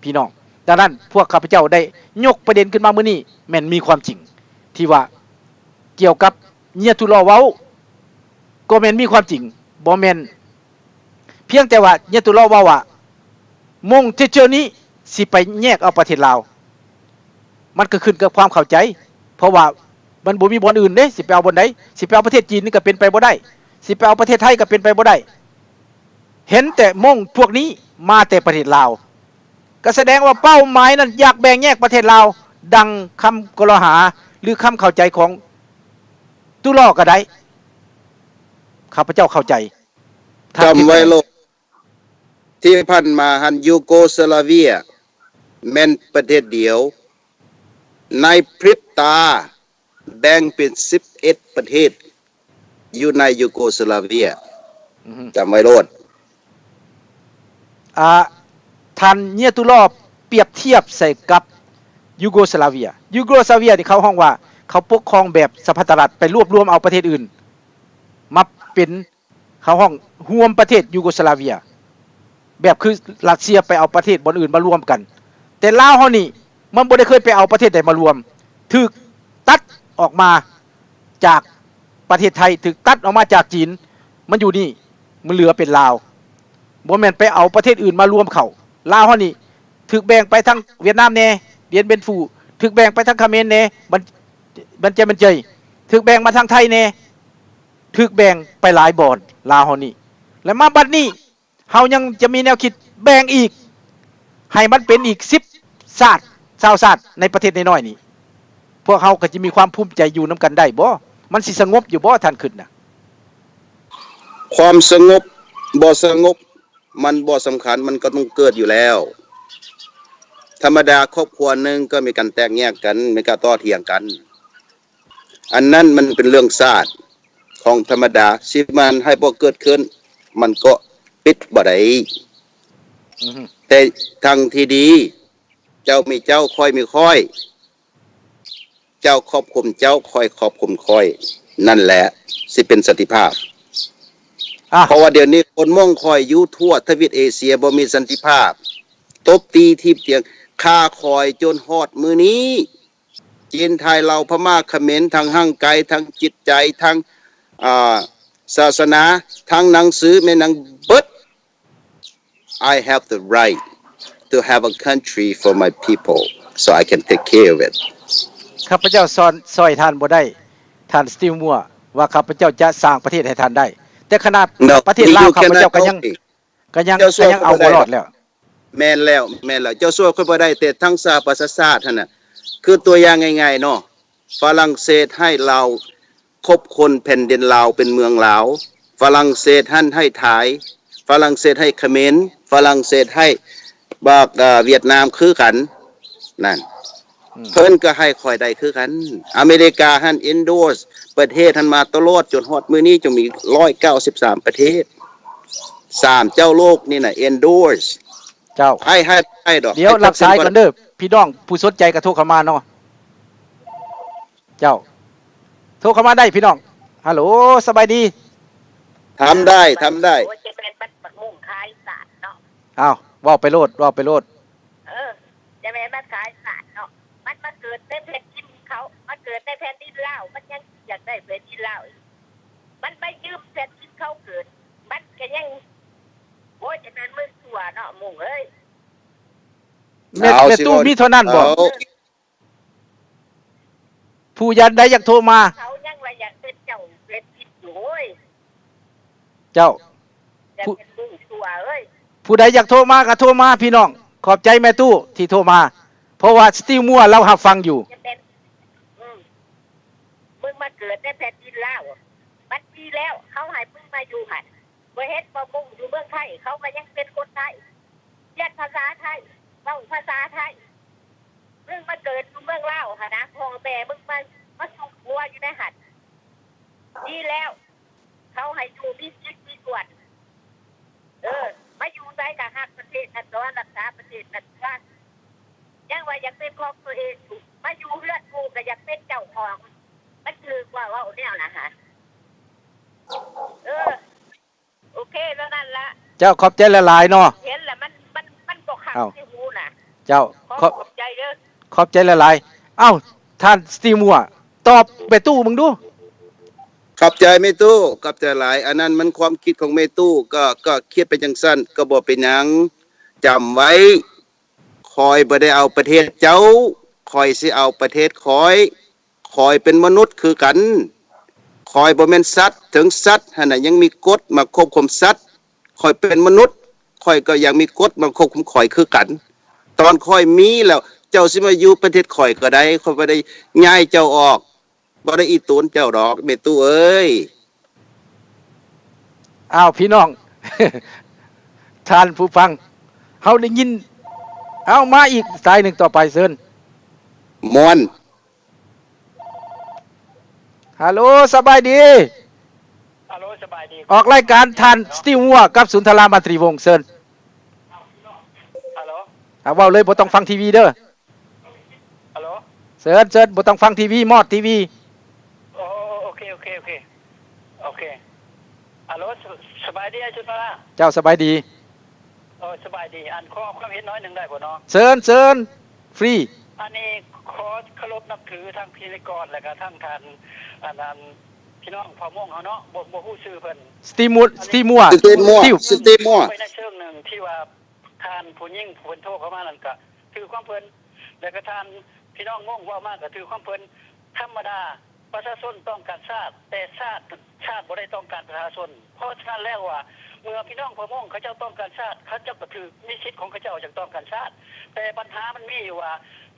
ພີ່ນ້ອງ? ດັ່ງນັ້ນ ພວກຂ້າພະເຈົ້າໄດ້ຍົກປະເດັນຂຶ້ນມາມື້ນີ້ ແມ່ນມີຄວາມຈິງ ທີ່ວ່າກ່ຽວກັບເຍຍຕຸລໍເວົ້າ ກໍແມ່ນມີຄວາມຈິງ, ບໍ່ແມ່ນພຽງແຕ່ວ່າເຍຍຕຸລໍເວົ້າວ່າ ມົ້ງເຈເຈີນີ້ຊິໄປແຍກເອົາປະເທດລາວ. ມັນກໍຂຶ້ນກັບຄວາມເຂົ້າໃຈ, ເພາະວ່າມັນບໍ່ມີບ່ອນອື່ນເດ້, ຊິໄປເອົາບ່ອນໃດ? ຊິໄປເອົາປະເທດຈີນນີ້ກໍເປັນໄປບໍ່ໄດ້, ຊິໄປເອົາປະເທດໄທກໍເປັນໄປບໍ່ໄດ້. ເຫັນແຕ່ມົ້ງພວກນີ້ມາແຕ່ປະເທດລາວ, ກໍສະແດງວ່າເປົ້າໝາຍນັ້ນຢາກແບ່ງແຍກປະເທດລາວ, ດັ່ງຄຳກໍລະຫາ ຫຼື ຄຳເຂົ້າໃຈຂອງຕຸລໍກໍໄດ້. ຂ້າພະເຈົ້າເຂົ້າໃຈ. ຈຳໄວ້ໂລດ. ທີ່ຜ່ານມາຫັ້ນ ຢູໂກສລາເວຍແມ່ນປະເທດດຽວ, ໃນພຣິບຕາແບ່ງເປັນສິບເອັດປະເທດຢູ່ໃນຢູໂກສລາເວຍ. ອືຮຶ. ຈຳໄວ້ໂລດ. ອ່າ ທ່ານເຍຍຕຸລໍປຽບທຽບໃສ່ກັບຢູໂກສລາເວຍ. ຢູໂກສລາເວຍນີ້ເຂົາຮ້ອງວ່າເຂົາປົກຄອງແບບສະຫະພັນທະລັດ, ໄປລວບລວມເອົາປະເທດອື່ນມາເປັນ ເຂົາຮ້ອງຮວມປະເທດຢູໂກສລາເວຍ ແບບຄືຣັດເຊຍໄປເອົາປະເທດບ່ອນອື່ນມາລວມກັນ. ແຕ່ລາວເຮົານີ້ມັນບໍ່ໄດ້ເຄີຍໄປເອົາປະເທດໃດມາລວມ, ຖືກຕັດອອກມາຈາກປະເທດໄທ, ຖືກຕັດອອກມາຈາກຈີນ, ມັນຢູ່ນີ້, ມັນເຫຼືອເປັນລາວ, ບໍ່ແມ່ນໄປເອົາປະເທດອື່ນມາລວມເຂົ້າ. ລາວເຮົານີ້ຖືກແບ່ງໄປທາງຫວຽດນາມແດ່, ດຽນເບັນຟູ, ຖືກແບ່ງໄປທາງຂະເໝນແດ່, ບັນ ບັນເຈຍບັນເຈີຍ, ຖືກແບ່ງມາທາງໄທແດ່, ຖືກແບ່ງໄປຫຼາຍບ່ອນ ລາວເຮົານີ້. ແລະ ມາບັດນີ້ ເຮົາຍັງຈະມີແນວຄິດແບ່ງອີກ, ໃຫ້ມັນເປັນອີກສິບຊາດ, ຊາວຊາດໃນປະເທດນ້ອຍໆນີ້, ພວກເຮົາກໍຈະມີຄວາມພູມໃຈຢູ່ນຳກັນໄດ້ບໍ່? ມັນຊິສະຫງົບຢູ່ບໍ່ ທ່ານຄິດນະ? ຄວາມສະຫງົບບໍ່ສະຫງົບ ມັນບໍ່ສຳຄັນ, ມັນກໍຕ້ອງເກີດຢູ່ແລ້ວ. ທຳມະດາຄອບຄົວໜຶ່ງກໍມີການແຕກແຍກກັນ, ມີການຕໍ່ຖຽງກັນ. ອັນນັ້ນມັນເປັນເລື່ອງຊາດຂອງທຳມະດາ, ຊິມັນໃຫ້ບໍ່ເກີດຂຶ້ນ ມັນກໍປິດບໍ່ໄດ້. ອືຮຶ. ແຕ່ທາງທີ່ດີ, ເຈົ້າມີເຈົ້າ, ຂ້ອຍມີຂ້ອຍ, ເຈົ້າຄອບຄຸມເຈົ້າ, ຂ້ອຍຄອບຄຸມຂ້ອຍ, ນັ້ນແຫຼະຊິເປັນສັນຕິພາບ. ອ່າ ເພາະວ່າດຽວນີ້ຄົນມົ້ງຂ້ອຍຢູ່ທົ່ວທະວີບເອເຊຍບໍ່ມີສັນຕິພາບ, ຕົບຕີຖີບຕຽງ, ຂ້າຂ້ອຍຈົນຮອດມື້ນີ້. ຈີນ, ໄທ, ລາວ, ພະມ້າ, ຂະເໝນ, ທັງຮ່າງກາຍ, ທັງຈິດໃຈ, ທັງ ອ່າ ສາສະໜາ, ທັງໜັງສື, ແມ່ນຫຍັງເບິດ. I have the right to have a country for my people, so I can take care of it. ຂ້າພະເຈົ້າຊ່ອຍທ່ານບໍ່ໄດ້, ທ່ານ Steve Moore, ວ່າຂ້າພະເຈົ້າຈະສ້າງປະເທດໃຫ້ທ່ານໄດ້, ແຕ່ຂະໜາດປະເທດລາວ ຂ້າພະເຈົ້າກໍຍັງ ກໍຍັງ ກໍຍັງເອົາບໍ່ລອດແລ້ວ. ແມ່ນແລ້ວ ແມ່ນແລ້ວ ເຈົ້າຊ່ວຍຂ້ອຍບໍ່ໄດ້ ແຕ່ທັງສະຫະປະຊາຊາດຫັ້ນນະ ຄືຕົວຢ່າງງ່າຍໆເນາະ ຝຣັ່ງເສດໃຫ້ລາວ ຄົບຄົນແຜ່ນດິນລາວເປັນເມືອງລາວ, ຝຣັ່ງເສດຫັ້ນໃຫ້ໄທ, ຝຣັ່ງເສດໃຫ້ຂະເໝນ, ຝຣັ່ງເສດໃຫ້ບັກ ເອີ ຫວຽດນາມຄືກັນ ນັ້ນ ອືມ ເພິ່ນກໍໃຫ້ຂ້ອຍໄດ້ຄືກັນ. ອາເມລິກາຫັ້ນ endorse ປະເທດຫັ້ນມາຕະຫຼອດ ຈົນຮອດມື້ນີ້ ຈະມີຮ້ອຍເກົ້າສິບສາມປະເທດ, ສາມເຈົ້າໂລກນີ້ນະ endorse ເຈົ້າ ໃຫ້ ໃຫ້ ໃຫ້ດອກ ດຽວ ໃຫ້ ຮັບສາຍກ່ອນເດີ ພີ່ນ້ອງຜູ້ສົນໃຈກໍໂທເຂົ້າມາເນາະ. ເຈົ້າ ໂທເຂົ້າມາໄດ້ພີ່ນ້ອງ. ຮັລໂຫຼ ສະບາຍດີ? ທຳໄດ້ ທຳໄດ້. ໂອ້ຍ ຈະແມ່ນມັນບັກມຸ້ງຂາຍຊາດເນາະ. ອ້າວ ເວົ້າໄປໂລດ ເວົ້າໄປໂລດ. ເອີ ຈະແມ່ນມັນຂາຍຊາດເນາະ. ມັນມາເກີດໃນແຜ່ນດິນເຂົາ ມາເກີດໃນແຜ່ນດິນລາວ ມັນຍັງຢາກໄດ້ແຜ່ນດິນລາວອີກ. ມັນມາຢືມແຜ່ນດິນເຂົາເກີດ ມັນກໍຍັງ ໂອ້ຍ ຈະແມ່ນມຶງຊົ່ວເນາະ ມຸ້ງເອີຍ. ແມ່ ແມ່ຕູ້ມີເທົ່ານັ້ນບໍ່? ເອົາ ຜູ້ໃດຢາກໂທມາ ເຂົາຍັງວ່າຢາກເປັນເຈົ້າເປັນທິດຢູ່ ໂອ້ຍ ເຈົ້າ ຢາກເປັນໝູ່ຊົ່ວເອີຍ. ຜູ້ໃດຢາກໂທມາກໍໂທມາພີ່ນ້ອງ. ຂອບໃຈແມ່ຕູ້ທີ່ໂທມາ ເພາະວ່າ Steve Moore ລາວຮັບຟັງຢູ່. ຈະເປັນ ອືມ ມຶງມາເກີດໃນແຜ່ນດິນລາວ ມັນດີແລ້ວ ເຂົາໃຫ້ມຶງມາຢູ່ຫັ້ນ. ບໍ່ເຫັນບໍ່ມຸ້ງຢູ່ເມືອງໄທ ເຂົາກໍຍັງເປັນຄົນໄທ ຮຽນພາສາໄທ ເວົ້າພາສາໄທ. ມຶງມາເກີດຢູ່ເມືອງລາວຫັ້ນນະ ພໍ່ແມ່ມຶງມາ ມາຊຸກຫົວຢູ່ໃນຫັ້ນ ດີແລ້ວ ເຂົາໃຫ້ຢູ່ມີສິດມີສ່ວນ. ເອີ ມາຢູ່ໃສກໍຮັກປະເທດນັ້ນຕົວະ ຮັກສາປະເທດນັ້ນຕົວະ. ຍັງວ່າຢາກເປັນຂອງຕົວເອງຢູ່ ມາຢູ່ເຮືອນໝູ່ກໍຢາກເປັນເຈົ້າຂອງ. ມັນຖືກວ່າເວົ້າແນວນັ້ນຫະ? ເອີ ໂອເຄ ແນວນັ້ນລະ. ເຈົ້າ ຂອບໃຈຫຼາຍໆເນາະ. ເຫັນລະມັນ ມັນ ມັນບໍ່ຄັກໃນຫູນະ. ເຈົ້າ ຂອບ ຂອບໃຈເດີ. ຂອບໃຈຫຼາຍໆ. ເອົ້າ ທ່ານ Steve Moore ຕອບແມ່ຕູ້ເບິ່ງດູ. ຂອບໃຈແມ່ຕູ້ ຂອບໃຈຫຼາຍ. ອັນນັ້ນມັນຄວາມຄິດຂອງແມ່ຕູ້ ກໍ ກໍຄິດໄປຈັ່ງຊັ້ນ ກໍບໍ່ເປັນຫຍັງ. ຈຳໄວ້ ຂ້ອຍບໍ່ໄດ້ເອົາປະເທດເຈົ້າ ຂ້ອຍຊິເອົາປະເທດຂ້ອຍ. ຂ້ອຍເປັນມະນຸດຄືກັນ. ຂ້ອຍບໍ່ແມ່ນສັດ. ເຖິງສັດຫັ້ນນະ ຍັງມີກົດມາຄວບຄຸມສັດ. ຂ້ອຍເປັນມະນຸດ ຂ້ອຍກໍຍັງມີກົດມາຄວບຄຸມຂ້ອຍຄືກັນ. ຕອນຂ້ອຍມີແລ້ວ ເຈົ້າຊິມາຢູ່ປະເທດຂ້ອຍກໍໄດ້. ຂ້ອຍບໍ່ໄດ້ຍ້າຍເຈົ້າອອກ. ບໍ່ໄດ້ອີ່ຕົນເຈົ້າດອກ ແມ່ຕູ້ເອີຍ. ອ້າວ ພີ່ນ້ອງ ທ່ານຜູ້ຟັງ ເຮົາໄດ້ຍິນ. ເອົາ ມາອີກສາຍໜຶ່ງຕໍ່ໄປ ເຊີນ. ມ່ວນ. ຮັລໂຫຼ ສະບາຍດີ? ຮັລໂຫຼ ສະບາຍດີ. ອອກລາຍການທ່ານ Steve Moore ກັບ ສຸນທະລາ ມາຕີວົງ ເຊີນ. ຮັລໂຫຼ ອ່າ ເວົ້າເລີຍ ບໍ່ຕ້ອງຟັງທີວີເດີ. ຮັລໂຫຼ ເຊີນ ເຊີນ ບໍ່ຕ້ອງຟັງທີວີ ມອດທີວີ. ໂອ ໂອເຄ ໂອເຄ ໂອເຄ ໂອເຄ. ຮັລໂຫຼ ສະ ສະບາຍດີ ອ້າຍ ສຸນທະລາ? ເຈົ້າ ສະບາຍດີ. ໂອ້ ສະບາຍດີ. ອັນ ຂໍຄວາມເຫັນໜ້ອຍໜຶ່ງໄດ້ບໍ່ເນາະ? ເຊີນ ເຊີນ ຟຣີ. ອັນນີ້ຂໍເຄົາລົບນັບຖືທາງພິທີກອນ ແລະກະທັງທ່ານ ອັນ ອັນ ພີ່ນ້ອງເຜົ່າມົ້ງເຮົາເນາະ ບໍ່ ບໍ່ຮູ້ຊື່ເພິ່ນ. Steve Moore. Steve Moore. Steve Moore. Steve. Steve Moore. ໄປໃນເຊີງໜຶ່ງທີ່ວ່າ ທ່ານຜູ້ຍິງຜູ້ເພິ່ນໂທເຂົ້າມານັ້ນກະຖືກຂອງເພິ່ນ ແລະກະທ່ານພີ່ນ້ອງມົ້ງເວົ້າມາກະຖືກຂອງເພິ່ນ. ທຳມະດາປະຊາຊົນຕ້ອງການຊາດ ແຕ່ຊາດ ຊາດບໍ່ໄດ້ຕ້ອງການປະຊາຊົນ. ເພາະສະນັ້ນແລ້ວວ່າ ເມື່ອພີ່ນ້ອງເຜົ່າມົ້ງເຂົາເຈົ້າຕ້ອງການຊາດ ເຂົາເຈົ້າກະຖືກ ມີສິດຂອງເຂົາເຈົ້າຈັ່ງຕ້ອງການຊາດ. ແຕ່ບັນຫາມັນມີຢູ່ວ່າ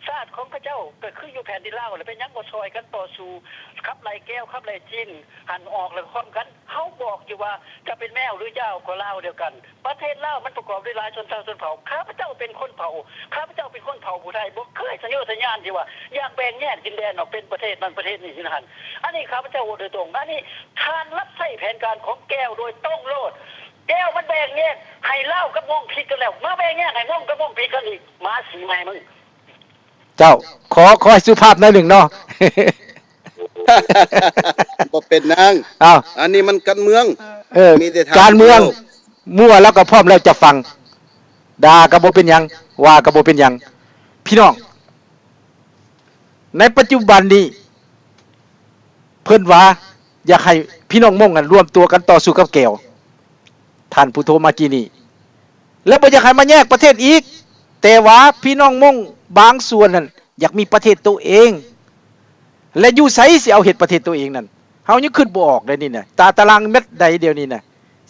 ຊາດຂອງເຂົາເຈົ້າກະຄືຢູ່ແຜ່ນດິນລາວ ແລ້ວເປັນຫຍັງບໍ່ຊ່ອຍກັນຕໍ່ສູ້ ຂັບໄລ່ແກວ ຂັບໄລ່ຈີນຫັ້ນອອກ ແລ້ວຄວາມກັນ. ເຮົາບອກຢູ່ວ່າ ຈະເປັນແມວ ຫຼື ຍາວກໍລາວດຽວກັນ. ປະເທດລາວມັນປະກອບດ້ວຍຫຼາຍຊົນເຜົ່າ ຊົນເຜົ່າ. ຂ້າພະເຈົ້າເປັນຄົນເຜົ່າ ຂ້າພະເຈົ້າເປັນຄົນເຜົ່າຜູ້ໄທ ບໍ່ເຄີຍສະໂຍສະຍານທີ່ວ່າຢາກແບ່ງແຍກດິນແດນອອກເປັນປະເທດນັ້ນປະເທດນີ້ຢູ່ໃນຫັ້ນ. ອັນນີ້ຂ້າພະເຈົ້າເວົ້າໂດຍຕົງ. ອັນນີ້ທ່ານຮັບໃຊ້ແຜນການຂອງແກວໂດຍຕົງໂລດ. ແກວມັນແບ່ງແຍກໃຫ້ລາວກັບມົ້ງຜິດກັນແລ້ວ ມາແບ່ງແຍກໃຫ້ມົ້ງກັບມົ້ງຜິດກັນອີກ. ໝາສີແມ່ມຶງ. ເຈົ້າ ຂໍ ຂໍໃຫ້ສຸພາບໜ້ອຍໜຶ່ງເນາະ. ບໍ່ເປັນຫຍັງ. ອ້າວ ອັນນີ້ມັນການເມືອງ. ເອີ ມີແຕ່ທາງການເມືອງ ເດີ. ມົ້ງລາວກໍພ້ອມແລ້ວຈະຟັງ. ດ່າກໍບໍ່ເປັນຫຍັງ ວ່າກໍບໍ່ເປັນຫຍັງ. ພີ່ນ້ອງ ໃນປັດຈຸບັນນີ້ ເພິ່ນວ່າຢາກໃຫ້ພີ່ນ້ອງມົ້ງນັ້ນລວມຕົວກັນຕໍ່ສູ້ກັບແກວ. ທ່ານຜູ້ໂທມາກີ້ນີ້ ແລະ ບໍ່ຢາກໃຫ້ມາແຍກປະເທດອີກ. ແຕ່ວ່າພີ່ນ້ອງມົ້ງບາງສ່ວນນັ້ນ ຢາກມີປະເທດໂຕເອງ ແລະ ຢູ່ໃສຊິເອົາເຮັດປະເທດໂຕເອງນັ້ນ? ເຮົາຍັງຄິດບໍ່ອອກເດ້ນີ້ນະ. ຕາຕະລາງແມັດໃດດຽວນີ້ນະ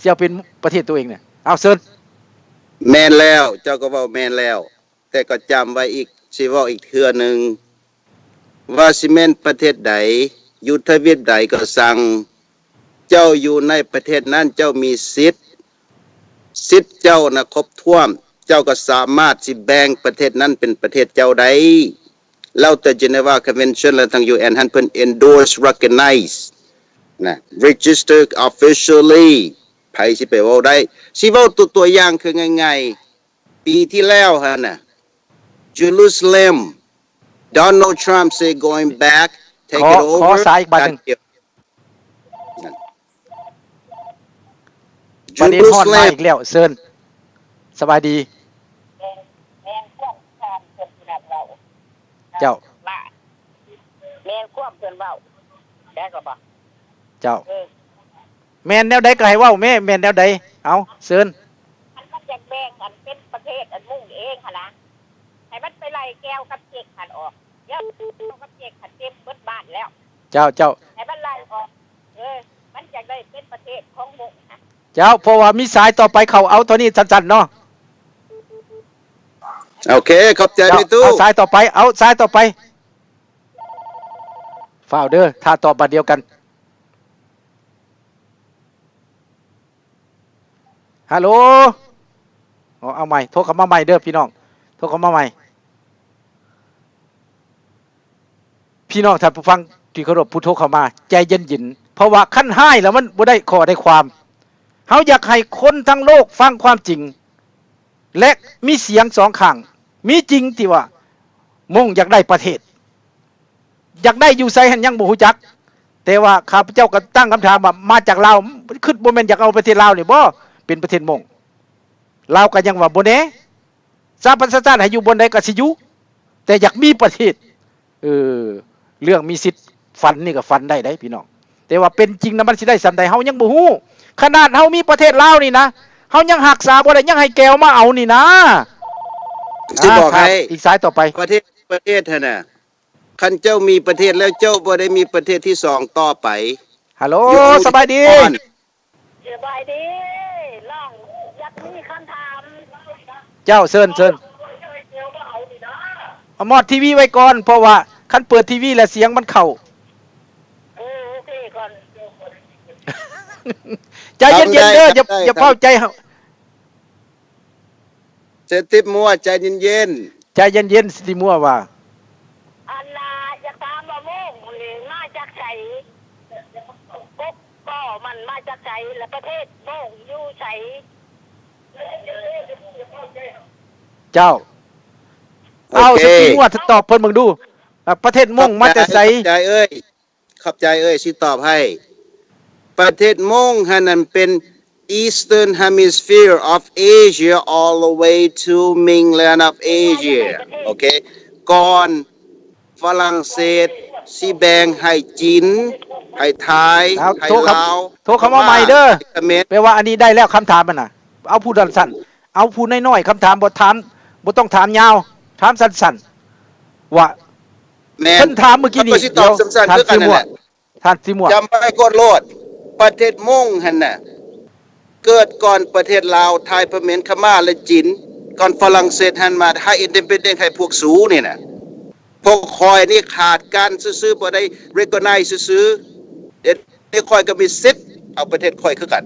ຊິເອົາເປັນປະເທດໂຕເອງນະ? ເອົາ ເຊີນ. ແມ່ນແລ້ວ ເຈົ້າກໍເວົ້າແມ່ນແລ້ວ ແຕ່ກໍຈຳໄວ້ອີກ ຊິເວົ້າອີກເທື່ອໜຶ່ງ ວ່າຊິແມ່ນປະເທດໃດ ຢູ່ທະວີບໃດກໍຊ່າງ ເຈົ້າຢູ່ໃນປະເທດນັ້ນ ເຈົ້າມີສິດ ສິດເຈົ້ານະຄົບຖ້ວນ ເຈົ້າກໍສາມາດຊິແບ່ງປະເທດນັ້ນເປັນປະເທດເຈົ້າໄດ້ ແລ້ວແຕ່ Geneva Convention ແລະທາງ UN ຫັ້ນເພິ່ນ endorse recognize ນະ register officially ໃຜຊິໄປເວົ້າໄດ້ ຊິເວົ້າຕົວ ຕົວຢ່າງຄືງ່າຍໆ ປີທີ່ແລ້ວຫັ້ນນະ Jerusalem Donald Trump say going back take ຂໍ it ຂໍ over ສາຍອີກບາດໜຶ່ງ ປະເດັນຮ້ອນມາອີກແລ້ວ ເຊີນ ສະບາຍດີ ແມ່ນຄວາມທ່ານເພິ່ນນັ້ນເວົ້າ ເຈົ້າ ວ່າ ແມ່ນຄວາມເພິ່ນເວົ້າ ໄດ້ກໍບໍ່ ເຈົ້າ ເອີ ແມ່ນແນວໃດກໍໃຫ້ເວົ້າແມ້ ແມ່ນແນວໃດ ເອົາ ເຊີນ ມັນ ມັນຢາກແບ່ງອັນເປັນປະເທດອັນມຸ້ງເອງຫັ້ນນະ ໃຫ້ມັນໄປໄລ່ແກວກັບເຈັກຫັ້ນອອກ ແກວກັບເຈັກຫັ້ນເຕັມເບິດບ້ານແລ້ວ ເຈົ້າ ເຈົ້າ ໃຫ້ມັນໄລ່ອອກ ເອີ ມັນຢາກໄດ້ເປັນປະເທດຂອງມຸ້ງນະ ເຈົ້າ ເພາະວ່າມີສາຍຕໍ່ໄປເຂົ້າ ເອົາເທົ່ານີ້ສັ້ນໆເນາະ ໂອເຄ ຂອບໃຈ ເຈົ້າ ແມ່ຕູ້ ເອົາສາຍຕໍ່ໄປ ເອົາສາຍຕໍ່ໄປ ຟ້າວເດີ ຖ້າຕອບບາດດຽວກັນ ຮາໂຫຼ ເອົາໃໝ່ ໂທເຂົ້າມາໃໝ່ເດີພີ່ນ້ອງ ໂທເຂົ້າມາໃໝ່ ພີ່ນ້ອງທ່ານຜູ້ຟັງທີ່ເຄົາລົບ ຜູ້ໂທເຂົ້າມາ ໃຈເຢັນໆ ເພາະວ່າຄັນຮ້າຍແລ້ວມັນບໍ່ໄດ້ຂໍ້ໄດ້ຄວາມ ເຮົາຢາກໃຫ້ຄົນທັງໂລກຟັງຄວາມຈິງ ແລະ ມີສຽງສອງຂ້າງ ມີຈິງທີ່ວ່າມົ້ງຢາກໄດ້ປະເທດ ຢາກໄດ້ຢູ່ໃສຫັ້ນຍັງບໍ່ຮູ້ຈັກ ແຕ່ວ່າຂ້າພະເຈົ້າກໍຕັ້ງຄຳຖາມວ່າ ມາຈາກລາວ ຄິດບໍ່ແມ່ນຢາກເອົາປະເທດລາວນີ້ບໍ່ ເປັນປະເທດມົ້ງ ລາວກໍຍັງວ່າບໍ່ແນ່ ສະຫະປະຊາຊາດໃຫ້ຢູ່ບ່ອນໃດກໍຊິຢູ່ ແຕ່ຢາກມີປະເທດ ເອີ ເລື່ອງມີສິດຝັນນີ້ກໍຝັນໄດ້ເດ້ພີ່ນ້ອງ ແຕ່ວ່າເປັນຈິງນະມັນຊິໄດ້ສ່ຳໃດ ເຮົາຍັງບໍ່ຮູ້ ຂະໜາດເຮົາມີປະເທດລາວນີ້ນະ ເຮົາຍັງຮັກສາບໍ່ໄດ້ ຍັງໃຫ້ແກວມາເອົານີ້ນະ ຊິບອກໃຫ້ ອີກສາຍຕໍ່ໄປ ປະເທດ ປະເທດຫັ້ນນະ ຄັນເຈົ້າມີປະເທດແລ້ວ ເຈົ້າບໍ່ໄດ້ມີປະເທດທີສອງຕໍ່ໄປ ຮາໂຫຼ ສະບາຍດີ ສະບາຍດີ ນ້ອງຢາກມີຄຳຖາມ ເຈົ້າ ເຊີນ ເຊີນ ເອົາມອດທີວີໄວ້ກ່ອນ ເພາະວ່າຄັນເປີດທີວີແລ້ວສຽງມັນເຂົ້າ ເອີ ໂອເຄກ່ອນ ໃຈເຢັນໆເດີ ຢ່າ ຢ່າເຝົ້າໃຈ ເຊີນ ຕິບມົວ ໃຈເຢັນໆ ໃຈເຢັນໆ ຕິບມົວວ່າ ອັນນ່າ ຢາກຖາມວ່າໂມງນີ້ມາຈາກໃສ? ກົກກໍມັນມາຈາກໃສ? ແລະ ປະເທດໂມງຢູ່ໃສ? ເຈົ້າ ເອົາ ໂອເຄ ສະຕິມົວ ຕອບເພິ່ນເບິ່ງດູ ປະເທດມົງມາແຕ່ໃສ? ຂອບໃຈເອີຍ ຂອບໃຈເອີຍ ຊິຕອບໃຫ້ ປະເທດມົງຫັ້ນນັ້ນເປັນ Eastern Hemisphere of Asia all the way to mainland of Asia ໂອເຄ ກ່ອນຝຣັ່ງເສດຊິແບ່ງໃຫ້ຈີນ ໃຫ້ໄທ ໃຫ້ລາວ ໂທເຂົ້າມາໃໝ່ເດີ ແປວ່າອັນນີ້ໄດ້ແລ້ວຄຳຖາມຫັ້ນນະ ເອົາຜູ້ສັ້ນໆ ເອົາຜູ້ນ້ອຍໆ ຄຳຖາມບໍ່ຖາມ ບໍ່ຕ້ອງຖາມຍາວ ຖາມສັ້ນໆ ວ່າ ແມ່ນ ເພິ່ນຖາມມື້ກີ້ນີ້ ເຮົາກໍຊິຕອບສັ້ນໆຄືກັນນັ້ນແຫຼະ ທ່ານສີມ່ວງ ຈຳໄວ້ໂຄດໂລດ ປະເທດມົ້ງຫັ້ນນະ ເກີດກ່ອນປະເທດລາວ ໄທ ພະເໝນ ຂະມ້າ ແລະ ຈີນ ກ່ອນຝຣັ່ງເສດຫັນມາໃຫ້ independent ໃຫ້ພວກສູນີ້ນະ ພວກຂ້ອຍນີ້ຂາດການຊື່ໆ ບໍ່ໄດ້ recognize ຊື່ໆ ດຽວນີ້ຂ້ອຍກໍມີສິດເອົາປະເທດຂ້ອຍຄືກັນ.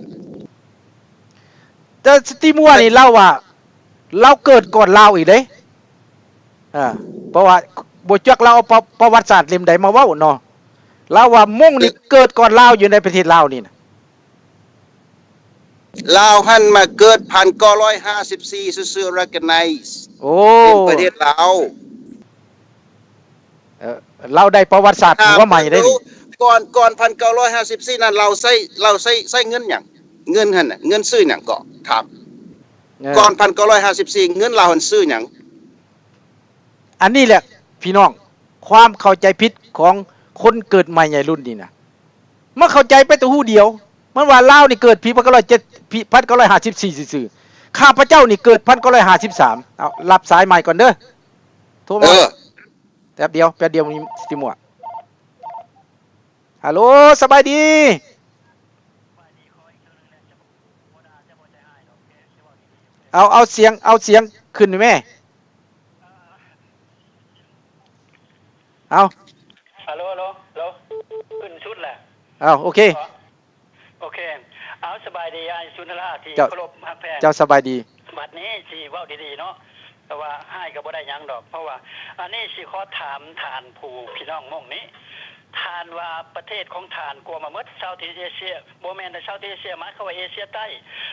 ແຕ່ສະຕີມົວນີ້ລາວວ່າ ລາວເກີດກ່ອນລາວອີກເດ້ ເອີ ເພາະວ່າບໍ່ຈັກລາວເອົາປະ ປະຫວັດສາດເຫຼັ້ມໃດມາເວົ້າເນາະ ລາວວ່າມົ້ງນີ້ເກີດກ່ອນລາວຢູ່ໃນປະເທດລາວນີ້ນະ ລາວຫັ້ນມາເກີດພັນເກົ້າຮ້ອຍຫ້າສິບສີ່ຊື່ໆ recognize ໂອ້ ເປັນປະເທດລາວ. ເອີ ລາວໄດ້ປະຫວັດສາດຫົວໃໝ່ເດ້ນີ້ ກ່ອນ ກ່ອນພັນເກົ້າຮ້ອຍຫ້າສິບສີ່ນັ້ນ ລາວໃຊ້ ລາວໃຊ້ ໃຊ້ເງິນຫຍັງ? ເງິນຫັ້ນນະ ເງິນຊື່ຫຍັງເກາະ? ຖາມ ເອີ ກ່ອນພັນເກົ້າຮ້ອຍຫ້າສິບສີ່ ເງິນລາວຫັ້ນຊື່ຫຍັງ? ອັນນີ້ແຫຼະພີ່ນ້ອງ ຄວາມເຂົ້າໃຈຜິດຂອງຄົນເກີດໃໝ່ໃຫຍ່ລຸ້ນນີ້ນະ ມາເຂົ້າໃຈໄປແຕ່ຫູດຽວ ມັນວ່າລາວນີ້ເກີດປີພັນເກົ້າຮ້ອຍເຈັດ ປີພັນເກົ້າຮ້ອຍຫ້າສິບສີ່ຊື່ໆ ຂ້າພະເຈົ້ານີ້ເກີດພັນເກົ້າຮ້ອຍຫ້າສິບສາມ ເອົາ ຮັບສາຍໃໝ່ກ່ອນເດີ ໂທມາ ເອີ ແປັບດຽວ ແປັບດຽວ ສະຕີມົວ ຮາໂຫຼ ສະບາຍດີ ສະບາຍດີ ຂໍອີກເທື່ອໜຶ່ງແຫຼະ ບໍ່ດ່າ ເຈົ້າບໍ່ໃຈຮ້າຍດອກ ແກຊິເວົ້າດີໆ ເພິ່ນ ເອົາ ເອົາສຽງ ເອົາສຽງຂຶ້ນແມ່. ເອົາ ຮັລໂຫຼ ຮັລໂຫຼ ຂຶ້ນສຸດແຫຼະ. ເອົາ ໂອເຄ ໂອເຄ. ເອົາ ສະບາຍດີ ອ້າຍສຸນທະລາທີ່ເຄົາລົບຮັກແພງ. ເຈົ້າ ສະບາຍດີ. ບັດນີ້ຊິເວົ້າດີໆເນາະ ແຕ່ວ່າຮ້າຍກໍບໍ່ໄດ້ຫຍັງດອກ ເພາະວ່າອັນນີ້ຊິຂໍຖາມທ່ານຜູ້ ພີ່ນ້ອງມົ້ງນີ້ ທ່ານວ່າປະເທດຂອງທ່ານກວມມາໝົດ Southeast Asia ບໍ່ແມ່ນແຕ່ Southeast Asia ໝາຍຄວາມວ່າເອເຊຍໃຕ້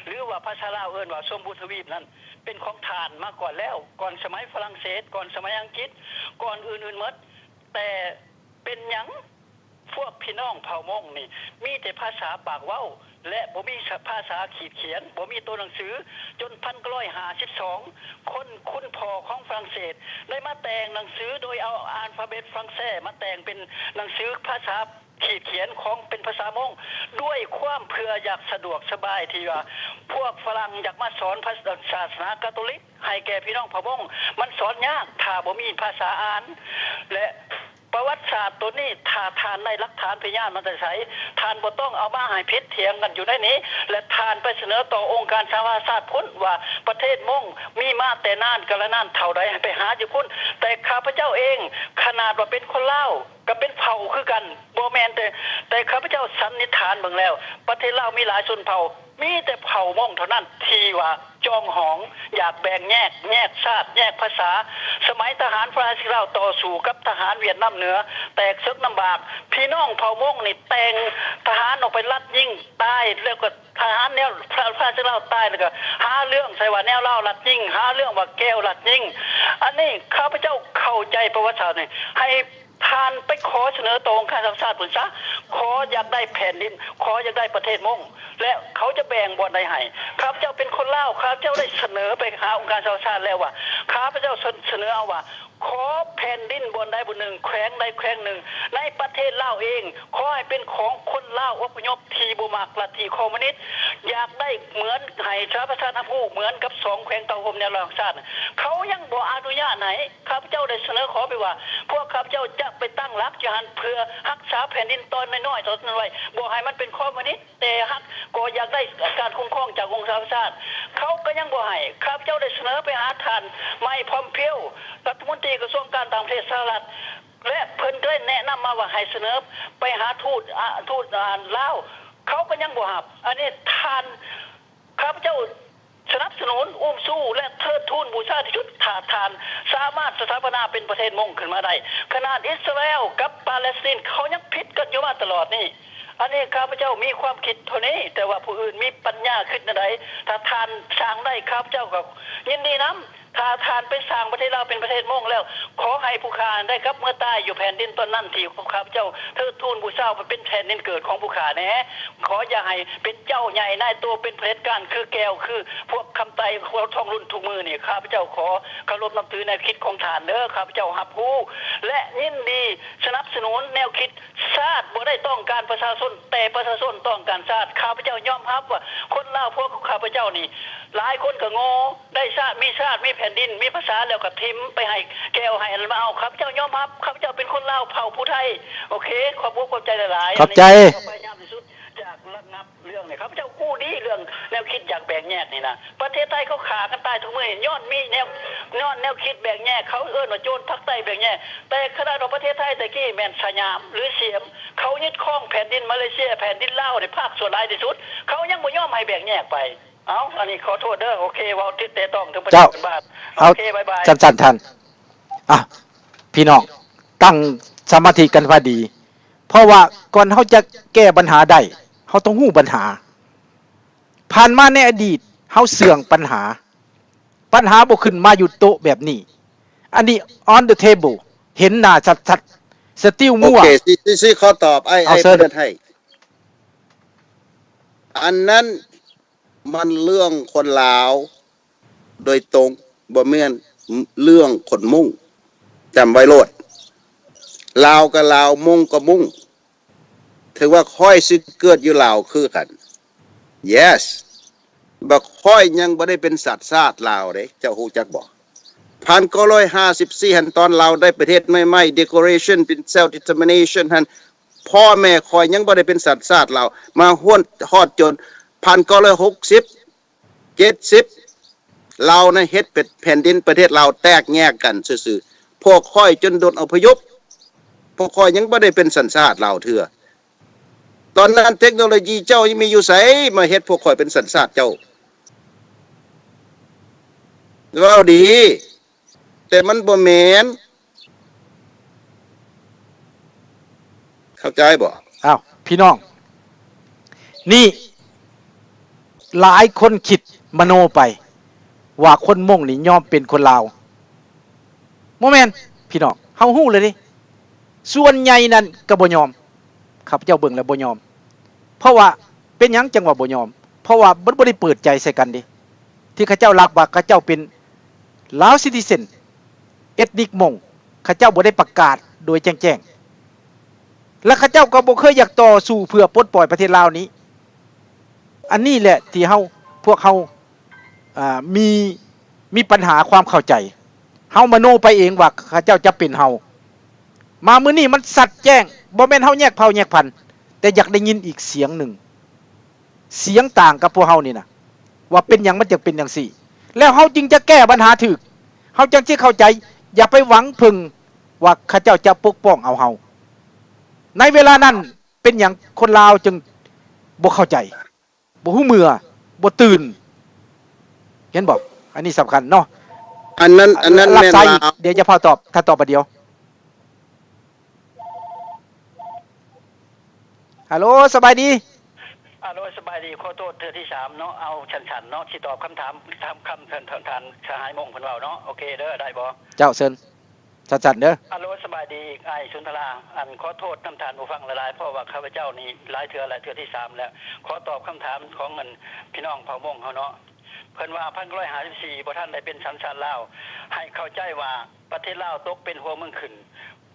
ຫຼືວ່າພາສາລາວເອີ້ນວ່າສົມບູນທະວີບນັ້ນ ເປັນຂອງທ່ານມາກ່ອນແລ້ວ ກ່ອນສະໄໝຝຣັ່ງເສດ ກ່ອນສະໄໝອັງກິດ ກ່ອນອື່ນໆໝົດ. ແຕ່ເປັນຫຍັງ ພວກພີ່ນ້ອງເຜົ່າມົ້ງນີ້ ມີແຕ່ພາສາປາກເວົ້າ ແລະ ບໍ່ມີພາສາຂີດຂຽນ ບໍ່ມີໂຕໜັງສື ຈົນພັນເກົ້າຮ້ອຍຫ້າສິບສອງ ຄົນຄຸນພໍ່ຂອງຝຣັ່ງເສດ ໄດ້ມາແຕ່ງໜັງສືໂດຍເອົາອາລະຟາເບັດຝຣັ່ງແຊມາແຕ່ງເປັນໜັງສືພາສາຂີດຂຽນຂອງ ເປັນພາສາມົ້ງ ດ້ວຍຄວາມເພື່ອຢາກສະດວກສະບາຍ ທີ່ວ່າພວກຝຣັ່ງຢາກມາສອນພາສາສາສະໜາກາໂຕລິກໃຫ້ແກ່ພີ່ນ້ອງເຜົ່າມົ້ງ ມັນສອນຍາກ ຖ້າບໍ່ມີພາສາອ່ານ ແລະ ປະຫວັດສາດໂຕນີ້ ຖ້າທ່ານໄດ້ຫຼັກຖານພະຍານມາແຕ່ໃສ ທ່ານບໍ່ຕ້ອງເອົາມາໃຫ້ຜິດຖຽງກັນຢູ່ໃນນີ້ ແລະ ທ່ານໄປສະເໜີຕໍ່ອົງການສະຫະປະຊາຊາດພຸ້ນວ່າ ປະເທດມົ້ງມີມາແຕ່ນານກາລະນານເທົ່າໃດ ໃຫ້ໄປຫາຢູ່ພຸ້ນ. ແຕ່ຂ້າພະເຈົ້າເອງ ຂະໜາດວ່າເປັນຄົນລາວ ກໍເປັນເຜົ່າຄືກັນ ບໍ່ແມ່ນແຕ່ ແຕ່ຂ້າພະເຈົ້າສັນນິຖານເບິ່ງແລ້ວ ປະເທດລາວມີຫຼາຍຊົນເຜົ່າ ມີແຕ່ເຜົ່າມົ້ງເທົ່ານັ້ນທີ່ວ່າຈອງຫອງ ຢາກແບ່ງແຍກ ແຍກຊາດ ແຍກພາສາ. ສະໄໝທະຫານຝຣັ່ງເສດລາວຕໍ່ສູ້ກັບທະຫານຫວຽດນາມເໜືອ ແຕກເສິກນ້ຳບາກ ພີ່ນ້ອງເຜົ່າມົ້ງນີ້ແຕ່ງທະຫານອອກໄປລັດຍິງຕາຍ ແລ້ວກໍທະຫານແນວຝຣັ່ງເສດລາວຕາຍ ແລ້ວກໍຫາເລື່ອງໃສ່ວ່າແນວລາວລັດຍິງ ຫາເລື່ອງວ່າແກວລັດຍິງ. ອັນນີ້ຂ້າພະເຈົ້າເຂົ້າໃຈປະຫວັດສາດນີ້ ໃຫ້ ທ່ານໄປຂໍສະເໜີຕໍ່ອົງການສະຫະປະຊາຊາດພຸ້ນຊະ ຂໍຢາກໄດ້ແຜ່ນດິນ ຂໍຢາກໄດ້ປະເທດມົ້ງ ແລະ ເຂົາຈະແບ່ງບ່ອນໃດໃຫ້. ຂ້າພະເຈົ້າເປັນຄົນລາວ ຂ້າພະເຈົ້າໄດ້ສະເໜີໄປຫາອົງການສະຫະປະຊາຊາດແລ້ວວ່າ ຂ້າພະເຈົ້າສະ ສະເໜີເອົາວ່າ ຂໍແຜ່ນດິນບ່ອນໃດບ່ອນໜຶ່ງ ແຂວງໃດແຂວງໜຶ່ງ ໃນປະເທດລາວເອງ ຂໍໃຫ້ເປັນຂອງຄົນລາວອົບພະຍົບທີ່ບໍ່ມັກລັດທິຄອມມູນິດ ຢາກໄດ້ເໝືອນ ໃຫ້ສະຫະປະຊາຊາດຮັບຮູ້ເໝືອນກັບສອງແຂວງເຕົ້າໂຮມແນວລາວສ້າງຊາດ. ເຂົາຍັງບໍ່ອະນຸຍາດໃຫ້. ຂ້າພະເຈົ້າໄດ້ສະເໜີຂໍໄປວ່າ ພວກຂ້າພະເຈົ້າຈະໄປຕັ້ງຫຼັກຢູ່ຫັ້ນ ເພື່ອຮັກສາແຜ່ນດິນຕອນນ້ອຍໆ ຕອນນັ້ນໄວ້ ບໍ່ໃຫ້ມັນເປັນຄອມມູນິດ ແຕ່ຫາກກໍຢາກໄດ້ການຄຸ້ມຄອງຈາກອົງການສະຫະປະຊາຊາດ ເຂົາກໍຍັງບໍ່ໃຫ້. ຂ້າພະເຈົ້າໄດ້ສະເໜີໄປຫາທ່ານ ໄມ ພອມເພວ ລັດຖະມົນຕີກະຊວງການຕ່າງປະເທດສະຫະລັດ ແລະ ເພິ່ນກໍໄດ້ແນະນຳມາວ່າໃຫ້ສະເໜີໄປຫາທູດ ອາ ທູດ ອາ ລາວ ເຂົາກໍຍັງບໍ່ຮັບ. ອັນນີ້ທ່ານ ຂ້າພະເຈົ້າສະໜັບສະໜູນ ອຸ້ມຊູ ແລະ ເທີດທູນບູຊາທີ່ສຸດ ຖ້າທ່ານສາມາດສະຖາປະນາເປັນປະເທດມົ້ງຂຶ້ນມາໄດ້. ຂະໜາດອິດສະຣາແອລກັບປາແລັດສະຕິນ ເຂົາຍັງຜິດກັນຢູ່ມາຕະຫຼອດນີ້. ອັນນີ້ຂ້າພະເຈົ້າມີຄວາມຄິດເທົ່ານີ້, ແຕ່ວ່າຜູ້ອື່ນມີປັນຍາຄິດແນວໃດ, ຖ້າທ່ານສ້າງໄດ້ ຂ້າພະເຈົ້າກໍຍິນດີນຳ. ຖ້າທ່ານໄປສ້າງປະເທດລາວເປັນປະເທດມົ້ງແລ້ວ, ຂໍໃຫ້ຜູ້ຂ້າໄດ້ກັບເມືອຕາຍຢູ່ແຜ່ນດິນຕອນນັ້ນທີ່ຂ້າພະເຈົ້າເທີດທູນບູຊາວ່າເປັນແຜ່ນດິນເກີດຂອງຜູ້ຂ້າແດ່. ຂໍຢ່າໃຫ້ເປັນເຈົ້າໃຫຍ່ນາຍໂຕ ເປັນຜະເດັດການຄືແກວ ຄືພວກຄຳໄຕ ພວກທອງລຸນທຸກມື້ນີ້. ຂ້າພະເຈົ້າຂໍເຄົາລົບນັບຖືແນວຄິດຂອງທ່ານເດີ. ຂ້າພະເຈົ້າຮັບຮູ້ ແລະ ຍິນດີສະໜັບສະໜູນແນວຄິດ. ຊາດບໍ່ໄດ້ຕ້ອງການປະຊາຊົນ, ແຕ່ປະຊາຊົນຕ້ອງການຊາດ. ຂ້າພະເຈົ້າຍອມຮັບວ່າຄົນລາວພວກຂ້າພະເຈົ້ານີ້ ຫຼາຍຄົນກໍໂງ່, ໄດ້ຊາດ, ມີຊາດ, ມີແຜ່ນດິນ, ມີພາສາ ແລ້ວກໍຖິ້ມໄປໃຫ້ແກວໃຫ້ອັນນັ້ນມາເອົາ. ຂ້າພະເຈົ້າຍອມຮັບ, ຂ້າພະເຈົ້າເປັນຄົນລາວເຜົ່າຜູ້ໄທ. ໂອເຄ, ຂອບອົກຂອບໃຈຫຼາຍໆ. ຂອບໃຈ. ອັນນີ້ຂ້າພະເຈົ້າພະຍາຍາມທີ່ສຸດຢາກລະງັບເລື່ອງນີ້. ຂ້າພະເຈົ້າຮູ້ດີເລື່ອງແນວຄິດຢາກແບ່ງແຍກນີ້ນະ. ປະເທດໄທເຂົາຂ້າກັນຕາຍທຸກມື້ນີ້ ຍ້ອນມີແນວ, ຍ້ອນແນວຄິດແບ່ງແຍກ. ເຂົາເອີ້ນວ່າໂຈນພາກໃຕ້ແບ່ງແຍກ. ແຕ່ຂະໜາດວ່າປະເທດໄທແຕ່ກີ້ແມ່ນສະຫຍາມ ຫຼື ຊຽມ, ເຂົາຍຶດຄອງແຜ່ນດິນມາເລເຊຍ, ແຜ່ນດິນລາວໃນພາກສ່ວນຫຼາຍທີ່ສຸດ, ເຂົາຍັງບໍ່ຍອມໃຫ້ແບ່ງແຍກໄປ. ເອົ້າ, ອັນນີ້ຂໍໂທດເດີ. ໂອເຄ, ເວົ້າຖືກແຕະຕ້ອງເຖິງປະເດັນເພິ່ນບາດ. ໂອເຄ, ບາຍບາຍ. ສັ້ນໆ ທ່ານ. ອ່ະ, ພີ່ນ້ອງ, ຕັ້ງສະມາທິກັນພາດີ, ເພາະວ່າກ່ອນເຮົາຈະແກ້ບັນຫາໄດ້, ເຮົາຕ້ອງຮູ້ບັນຫາ. ຜ່ານມາໃນອະດີດ, ເຮົາເຊື່ອງບັນຫາ, ບັນຫາບໍ່ຂຶ້ນມາຢູ່ໂຕະແບບນີ້. ອັນນີ້ on the table, ເຫັນໜ້າຊັດໆ. ສະຕິວມົວ. ໂອເຄ, ຊິ, ຊິ, ຊິຂໍຕອບ. ອ້າຍ, ອ້າຍເປີດໃຫ້. ອັນນັ້ນມັນເລື່ອງຄົນລາວໂດຍຕົງ, ບໍ່ແມ່ນເລື່ອງຄົນມົ້ງ. ຈຳໄວ້ໂລດ. ລາວກໍລາວ, ມົ້ງກໍມົ້ງ. ເຖິງວ່າຂ້ອຍຊິເກີດຢູ່ລາວຄືກັນ. Yes. ບັກຂ້ອຍຍັງບໍ່ໄດ້ເປັນສັນຊາດລາວເດ້, ເຈົ້າຮູ້ຈັກບໍ່? ພັນເກົ້າຮ້ອຍຫ້າສິບສີ່ຫັ້ນ ຕອນລາວໄດ້ປະເທດໃໝ່ໆ declaration ເປັນ self determination ຫັ້ນ, ພໍ່ແມ່ຂ້ອຍຍັງບໍ່ໄດ້ເປັນສັນຊາດລາວ. ມາຮອດ, ຮອດຈົນພັນເກົ້າຮ້ອຍຫົກສິບ ເຈັດສິບ ລາວນະເຮັດເປັນແຜ່ນດິນປະເທດລາວແຕກແຍກກັນຊື່ໆ. ພວກຂ້ອຍຈົນໂດນອະພະຍົບ, ພວກຂ້ອຍຍັງບໍ່ໄດ້ເປັນສັນຊາດລາວເທື່ອ. ຕອນນັ້ນເຕັກໂນໂລຢີເຈົ້າຍັງມີຢູ່ໃສ ມາເຮັດພວກຂ້ອຍເປັນສັນຊາດເຈົ້າ? ເວົ້າດີ ແຕ່ມັນບໍ່ແມ່ນ. ເຂົ້າໃຈບໍ່? ອ້າວ ພີ່ນ້ອງ ນີ້ຫຼາຍຄົນຄິດມະໂນໄປວ່າຄົນມົ້ງນີ້ຍອມເປັນຄົນລາວ. ບໍ່ແມ່ນ ພີ່ນ້ອງ, ເຮົາຮູ້ແລ້ວເດ້. ສ່ວນໃຫຍ່ນັ້ນກໍບໍ່ຍອມ, ຂ້າພະເຈົ້າເບິ່ງແລ້ວບໍ່ຍອມ. ເພາະວ່າ ເປັນຫຍັງຈັ່ງວ່າບໍ່ຍອມ? ເພາະວ່າມັນບໍ່ໄດ້ເປີດໃຈໃສ່ກັນເດ້. ທີ່ເຂົາເຈົ້າລັບວ່າເຂົາເຈົ້າເປັນລາວຊິຕິເຊັນ ເອັດນິກມົ້ງ, ເຂົາເຈົ້າບໍ່ໄດ້ປະກາດໂດຍແຈ້ງໆ ແລະ ເຂົາເຈົ້າກໍບໍ່ເຄີຍຢາກຕໍ່ສູ້ເພື່ອປົດປ່ອຍປະເທດລາວນີ້. ອັນນີ້ແຫຼະທີ່ເຮົາ ພວກເຮົາ ອ່າ ມີ ມີບັນຫາຄວາມເຂົ້າໃຈ. ເຮົາມະໂນໄປເອງວ່າເຂົາເຈົ້າຈະເປັນເຮົາ. ມາມື້ນີ້ມັນຊັດແຈ້ງ, ບໍ່ແມ່ນເຮົາແຍກເຜົ່າແຍກພັນ, ແຕ່ຢາກໄດ້ຍິນອີກສຽງໜຶ່ງ, ສຽງຕ່າງກັບພວກເຮົານີ້ນະ ວ່າເປັນຫຍັງມັນຈຶ່ງເປັນຈັ່ງຊີ້, ແລ້ວເຮົາຈຶ່ງຈະແກ້ບັນຫາຖືກ, ເຮົາຈັ່ງຊິເຂົ້າໃຈ. ຢ່າໄປຫວັງເພິ່ງວ່າເຂົາເຈົ້າຈະປົກປ້ອງເອົາເຮົາ. ໃນເວລານັ້ນເປັນຫຍັງຄົນລາວຈຶ່ງບໍ່ເຂົ້າໃຈ? ບໍ່ຮູ້ເມື່ອ ບໍ່ຕື່ນ. ເຫັນບໍ່? ອັນນີ້ສຳຄັນເນາະ. ອັນນັ້ນ ອັນນັ້ນແມ່ນລາວ. ດຽວຈະພາຕອບ, ຖ້າຕອບບາດດຽວ. ຮັລໂຫຼ ສະບາຍດີ. ຮັລໂຫຼ ສະບາຍດີ. ຂໍໂທດເທື່ອທີສາມເນາະ, ເອົາສັ້ນໆເນາະ, ຊິຕອບຄຳຖາມ ຖາມຄຳທ່ານ ທ່ານສະຫາຍມົ້ງເພິ່ນເວົ້າເນາະ. ໂອເຄເດີ, ໄດ້ບໍ່? ເຈົ້າ ເຊີນ. ສັ້ນໆເດີ. ຮັລໂຫຼ ສະບາຍດີອີກ ອ້າຍສຸນທະລາ. ອັນ ຂໍໂທດນຳທ່ານຜູ້ຟັງຫຼາຍໆ ເພາະວ່າຂ້າພະເຈົ້ານີ້ຫຼາຍເທື່ອແລ້ວ, ເທື່ອທີສາມແລ້ວ. ຂໍຕອບຄຳຖາມຂອງ ອັນ ພີ່ນ້ອງເຜົ່າມົ້ງເຮົາເນາະ. ເພິ່ນວ່າ ພັນເກົ້າຮ້ອຍຫ້າສິບສີ່ ບໍ່ທັນໄດ້ເປັນສັນຊາດລາວ, ໃຫ້ເຂົ້າໃຈວ່າປະເທດລາວຕົກເປັນຫົວເມືອງຂຶ້ນ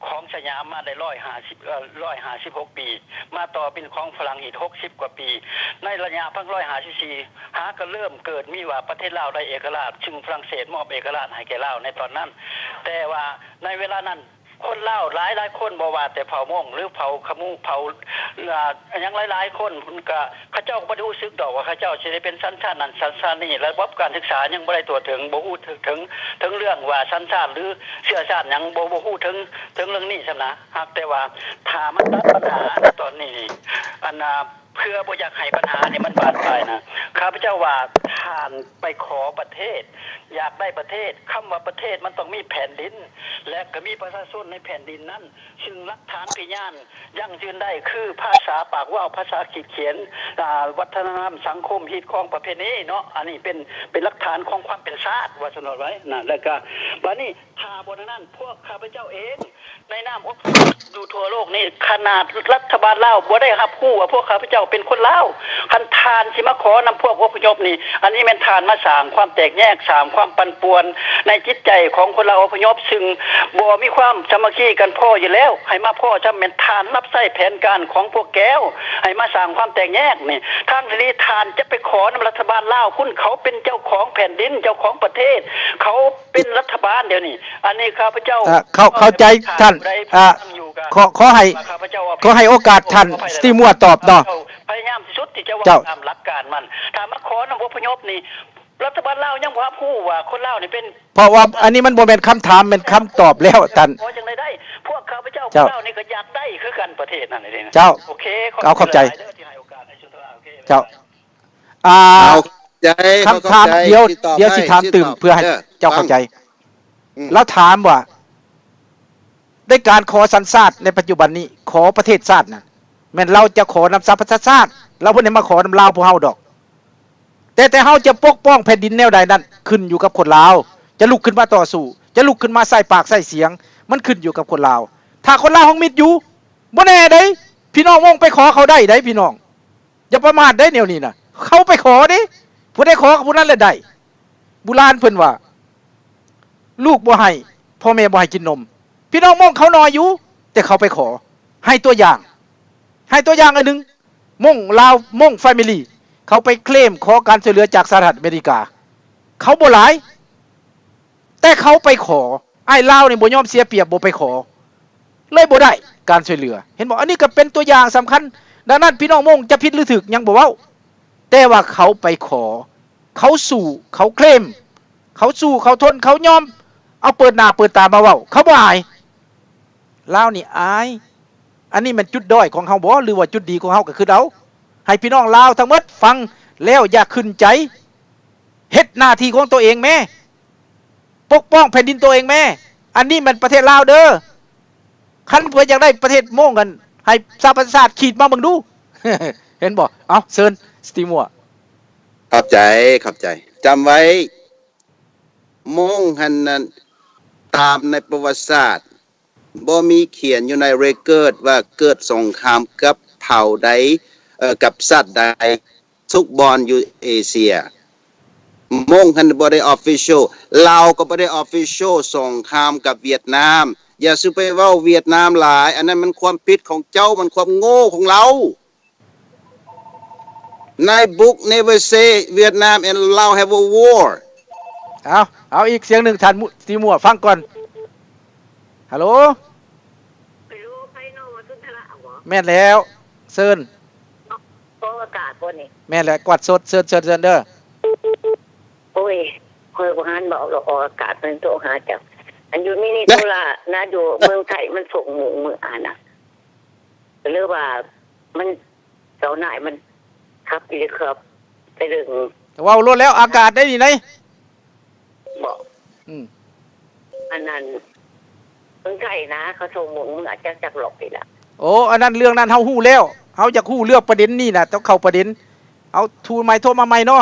ຂອງສະຫຍາມມາໄດ້ຮ້ອຍຫ້າສິບ ເອີ ຮ້ອຍຫ້າສິບຫົກປີ, ມາຕໍ່ເປັນຂອງຝຣັ່ງອີກຫົກສິບກວ່າປີ. ໃນໄລຍະພັນເກົ້າຮ້ອຍຫ້າສິບສີ່ ຫາກໍເລີ່ມເກີດມີວ່າປະເທດລາວໄດ້ເອກະລາດ, ຊຶ່ງຝຣັ່ງເສດມອບເອກະລາດໃຫ້ແກ່ລາວໃນຕອນນັ້ນ. ແຕ່ວ່າໃນເວລານັ້ນ ຄົນລາວຫຼາຍໆຄົນ ບໍ່ວ່າແຕ່ເຜົ່າມົ້ງ ຫຼື ເຜົ່າຂະມຸ ເຜົ່າ ອາ ຫຍັງຫຼາຍໆຄົນ ກໍເຂົາເຈົ້າກໍບໍ່ໄດ້ຮູ້ສຶກດອກວ່າເຂົາເຈົ້າຊິໄດ້ເປັນສັນຊາດນັ້ນສັນຊາດນີ້. ລະບົບການສຶກສາຍັງບໍ່ໄດ້ທົ່ວເຖິງ, ບໍ່ຮູ້ເຖິງ ເຖິງເລື່ອງວ່າສັນຊາດ ຫຼື ເຊື້ອຊາດຫຍັງ, ບໍ່ ບໍ່ຮູ້ເຖິງ ເຖິງເລື່ອງນີ້ຊ້ຳນະ. ຫາກແຕ່ວ່າຖ້າມາຕັດບັນຫາໃນຕອນນີ້ນີ້ ອັນ ອາ ເພື່ອບໍ່ຢາກໃຫ້ບັນຫານີ້ມັນບານປາຍນະ, ຂ້າພະເຈົ້າວ່າທ່ານໄປຂໍປະເທດ, ຢາກໄດ້ປະເທດ, ຄຳວ່າປະເທດມັນຕ້ອງມີແຜ່ນດິນ ແລະ ກໍມີປະຊາຊົນໃນແຜ່ນດິນນັ້ນ, ຊຶ່ງຫຼັກຖານພະຍານຢັ້ງຢືນໄດ້ຄືພາສາປາກເວົ້າ, ພາສາຂີດຂຽນ, ອາ ວັດທະນະທຳ, ສັງຄົມ, ຮີດຄອງ, ປະເພນີເນາະ. ອັນນີ້ເປັນ ເປັນຫຼັກຖານຂອງຄວາມເປັນຊາດ ວ່າຊັ້ນເນາະໄວ້ນະ. ແລ້ວກໍບາດນີ້ ຖ້າບໍ່ນັ້ນ ພວກຂ້າພະເຈົ້າເອງ ໃນນາມອົບພະຍົບຢູ່ທົ່ວໂລກນີ້ ຂະໜາດລັດຖະບານລາວບໍ່ໄດ້ຮັບຮູ້ວ່າພວກຂ້າພະເຈົ້າເປັນຄົນລາວ. ຄັນທ່ານຊິມາຂໍນຳພວກອົບພະຍົບນີ້, ອັນນີ້ແມ່ນທ່ານມາສ້າງຄວາມແຕກແຍກ, ສ້າງຄວາມປັ່ນປ່ວນໃນຈິດໃຈຂອງຄົນລາວອົບພະຍົບ, ຊຶ່ງບໍ່ມີຄວາມສາມັກຄີກັນພໍຢູ່ແລ້ວ. ໃຫ້ມາພໍຊ້ຳແມ່ນທ່ານຮັບໃຊ້ແຜນການຂອງພວກແກວ ໃຫ້ມາສ້າງຄວາມແຕກແຍກນີ້. ທາງທີ່ດີທ່ານຈະໄປຂໍນຳລັດຖະບານລາວພຸ້ນ, ເຂົາເປັນເຈົ້າຂອງແຜ່ນດິນ, ເຈົ້າຂອງປະເທດ, ເຂົາ ເປັນລັດຖະບານດຽວນີ້. ອັນນີ້ຂ້າພະເຈົ້າ ເອີ ເຂົ້າ ເຂົ້າໃຈທ່ານ. ອາ ຂໍ ຂໍໃຫ້ ຂໍໃຫ້ໂອກາດທ່ານສະຕີມວດຕອບເນາະ. ພະຍາຍາມທີ່ສຸດທີ່ຈະເວົ້າຕາມຫຼັກການມັນ. ຖ້າມາຂໍນຳອົບພະຍົບນີ້ ລັດຖະບານລາວຍັງບໍ່ຮັບຮູ້ວ່າຄົນລາວນີ້ເປັນ ເພາະວ່າອັນນີ້ມັນບໍ່ແມ່ນຄຳຖາມ, ແມ່ນຄຳຕອບແລ້ວທ່ານ. ຂໍຈັ່ງໃດໄດ້? ພວກຂ້າພະເຈົ້າ ເຈົ້າ ພວກລາວນີ້ກໍຢາກໄດ້ຄືກັນປະເທດນັ້ນເດ້. ເຈົ້າ ໂອເຄ ເຈົ້າ ຂອບໃຈ. ເຈົ້າ ອາ ຄຳຖາມ ດຽວ ດຽວຊິຖາມຕື່ມເພື່ອໃຫ້ເຈົ້າເຂົ້າໃຈ. ລາວຖາມວ່າ ໃນການຂໍສັນຊາດໃນປັດຈຸບັນນີ້ ຂໍປະເທດຊາດນັ້ນ ແມ່ນລາວຈະຂໍນຳສະປະຊາຊາດ, ລາວບໍ່ໄດ້ມາຂໍນຳລາວພວກເຮົາດອກ. ແຕ່ ແຕ່ເຮົາຈະປົກປ້ອງແຜ່ນດິນແນວໃດນັ້ນ ຂຶ້ນຢູ່ກັບຄົນລາວ ຈະລຸກຂຶ້ນມາຕໍ່ສູ້, ຈະລຸກຂຶ້ນມາໃຊ້ປາກໃຊ້ສຽງ, ມັນຂຶ້ນຢູ່ກັບຄົນລາວ. ຖ້າຄົນລາວຮັກມິດຢູ່ ບໍ່ແນ່ເດ້ ພີ່ນ້ອງມົ້ງໄປຂໍເຂົາໄດ້ເດ້ພີ່ນ້ອງ. ຢ່າປະໝາດເດ້ແນວນີ້ນະ. ເຂົາໄປຂໍເດ້, ຜູ້ໃດຂໍກັບຜູ້ນັ້ນແຫຼະໄດ້. ບູຮານເພິ່ນວ່າ ລູກບໍ່ໃຫ້ ພໍ່ແມ່ບໍ່ໃຫ້ກິນນົມ. ພີ່ນ້ອງມົ້ງເຂົາໜ້ອຍຢູ່ ແຕ່ເຂົາໄປຂໍ. ໃຫ້ຕົວຢ່າງ ໃຫ້ຕົວຢ່າງອັນໜຶ່ງ, ມົ້ງລາວ ມົ້ງ Family ເຂົາໄປເຄລມຂໍການຊ່ວຍເຫຼືອຈາກສະຫະລັດອາເມລິກາ. ເຂົາບໍ່ຫຼາຍ ແຕ່ເຂົາໄປຂໍ. ອ້າຍລາວນີ້ບໍ່ຍອມເສຍປຽບ ບໍ່ໄປຂໍ ເລີຍບໍ່ໄດ້ການຊ່ວຍເຫຼືອ. ເຫັນບໍ່? ອັນນີ້ກໍເປັນຕົວຢ່າງສຳຄັນ. ດັ່ງນັ້ນ ພີ່ນ້ອງມົ້ງຈະຜິດຫຼືຖືກຍັງບໍ່ເວົ້າ, ແຕ່ວ່າເຂົາໄປຂໍ, ເຂົາສູ້, ເຂົາເຄລມ ເຂົາສູ້ ເຂົາທົນ ເຂົາຍອມ ເອົາເປີດໜ້າເປີດຕາມາເວົ້າ ເຂົາບໍ່ອາຍ. ລາວນີ້ອາຍ. ອັນນີ້ແມ່ນຈຸດດ້ອຍຂອງເຮົາບໍ່ ຫຼືວ່າຈຸດດີຂອງເຮົາ ກໍຄຶດເອົາ. ໃຫ້ພີ່ນ້ອງລາວທັງໝົດຟັງແລ້ວຢ່າຂຶ້ນໃຈ. ເຮັດໜ້າທີ່ຂອງຕົວເອງແມ້. ປົກປ້ອງແຜ່ນດິນຕົວເອງແມ້. ອັນນີ້ແມ່ນປະເທດລາວເດີ້. ຄັນເພິ່ນຢາກໄດ້ປະເທດມົ້ງຫັ້ນ ໃຫ້ສະຫະປະຊາຊາດຂີດມາເບິ່ງດູ. ເຫັນບໍ່? ເອົາ ເຊີນ ສະຕີມົວ. ຂອບໃຈ ຂອບໃຈ. ຈຳໄວ້ ມົ້ງຫັ້ນນະ ຕາມໃນປະຫວັດສາດ ບໍ່ມີຂຽນຢູ່ໃນເຣກເກີດວ່າເກີດສົງຄາມກັບເຜົ່າໃດ ເອີ ກັບຊາດໃດ ທຸກບ່ອນຢູ່ເອເຊຍ. ມົ້ງຫັ້ນບໍ່ໄດ້ອອບຟິຊວນ ລາວກໍບໍ່ໄດ້ອອບຟິຊວນສົງຄາມກັບຫວຽດນາມ. ຢ່າສູ່ໄປເວົ້າຫວຽດນາມຫຼາຍ ອັນນັ້ນມັນຄວາມຜິດຂອງເຈົ້າ ມັນຄວາມໂງ່ຂອງລາວ. ໃນ book never say Vietnam and Lao have a war. ເອົາ ເອົາອີກສຽງໜຶ່ງ ທ່ານ ຕີມົວ ຟັງກ່ອນ. ຮັລໂຫຼ ແມ່ນແລ້ວ ເຊີນ ອອກອາກາດບໍ່ນີ້? ແມ່ນແລ້ວ ກວາດສົດ ເຊີນ ເຊີນ ເຊີນເດີ້. ໂອ້ຍ ຂ້ອຍບໍ່ທັນເວົ້າດອກ ອອກອາກາດ ເພິ່ນໂທຫາເຈົ້າ. ອັນຢູ່ມິນິໂຊລານະ ຢູ່ເມືອງໄທ ມັນສົ່ງໝູເມືອຫັ້ນນະ ຫຼືວ່າມັນ ເຈົ້ານາຍມັນຂັບອີ່ຫຼີ ຂັບໄປເລື່ອຍ. ເວົ້າໂລດແລ້ວ ອາກາດໄດ໋ນີ້ໄດ໋. ບໍ່ ອືມ ອັນນັ້ນ ເມືອງໄທນະ ເຂົາສົ່ງໝູເມືອຈັກ ຈັກລອກນີ້ລະ. ໂອ້ ອັນນັ້ນ ເລື່ອງນັ້ນເຮົາຮູ້ແລ້ວ. ເຮົາຢາກຮູ້ເລື່ອງປະເດັນນີ້ນະ ຕ້ອງເຂົ້າປະເດັນ. ເອົາ ໂທໃໝ່ ໂທມາໃໝ່ເນາະ.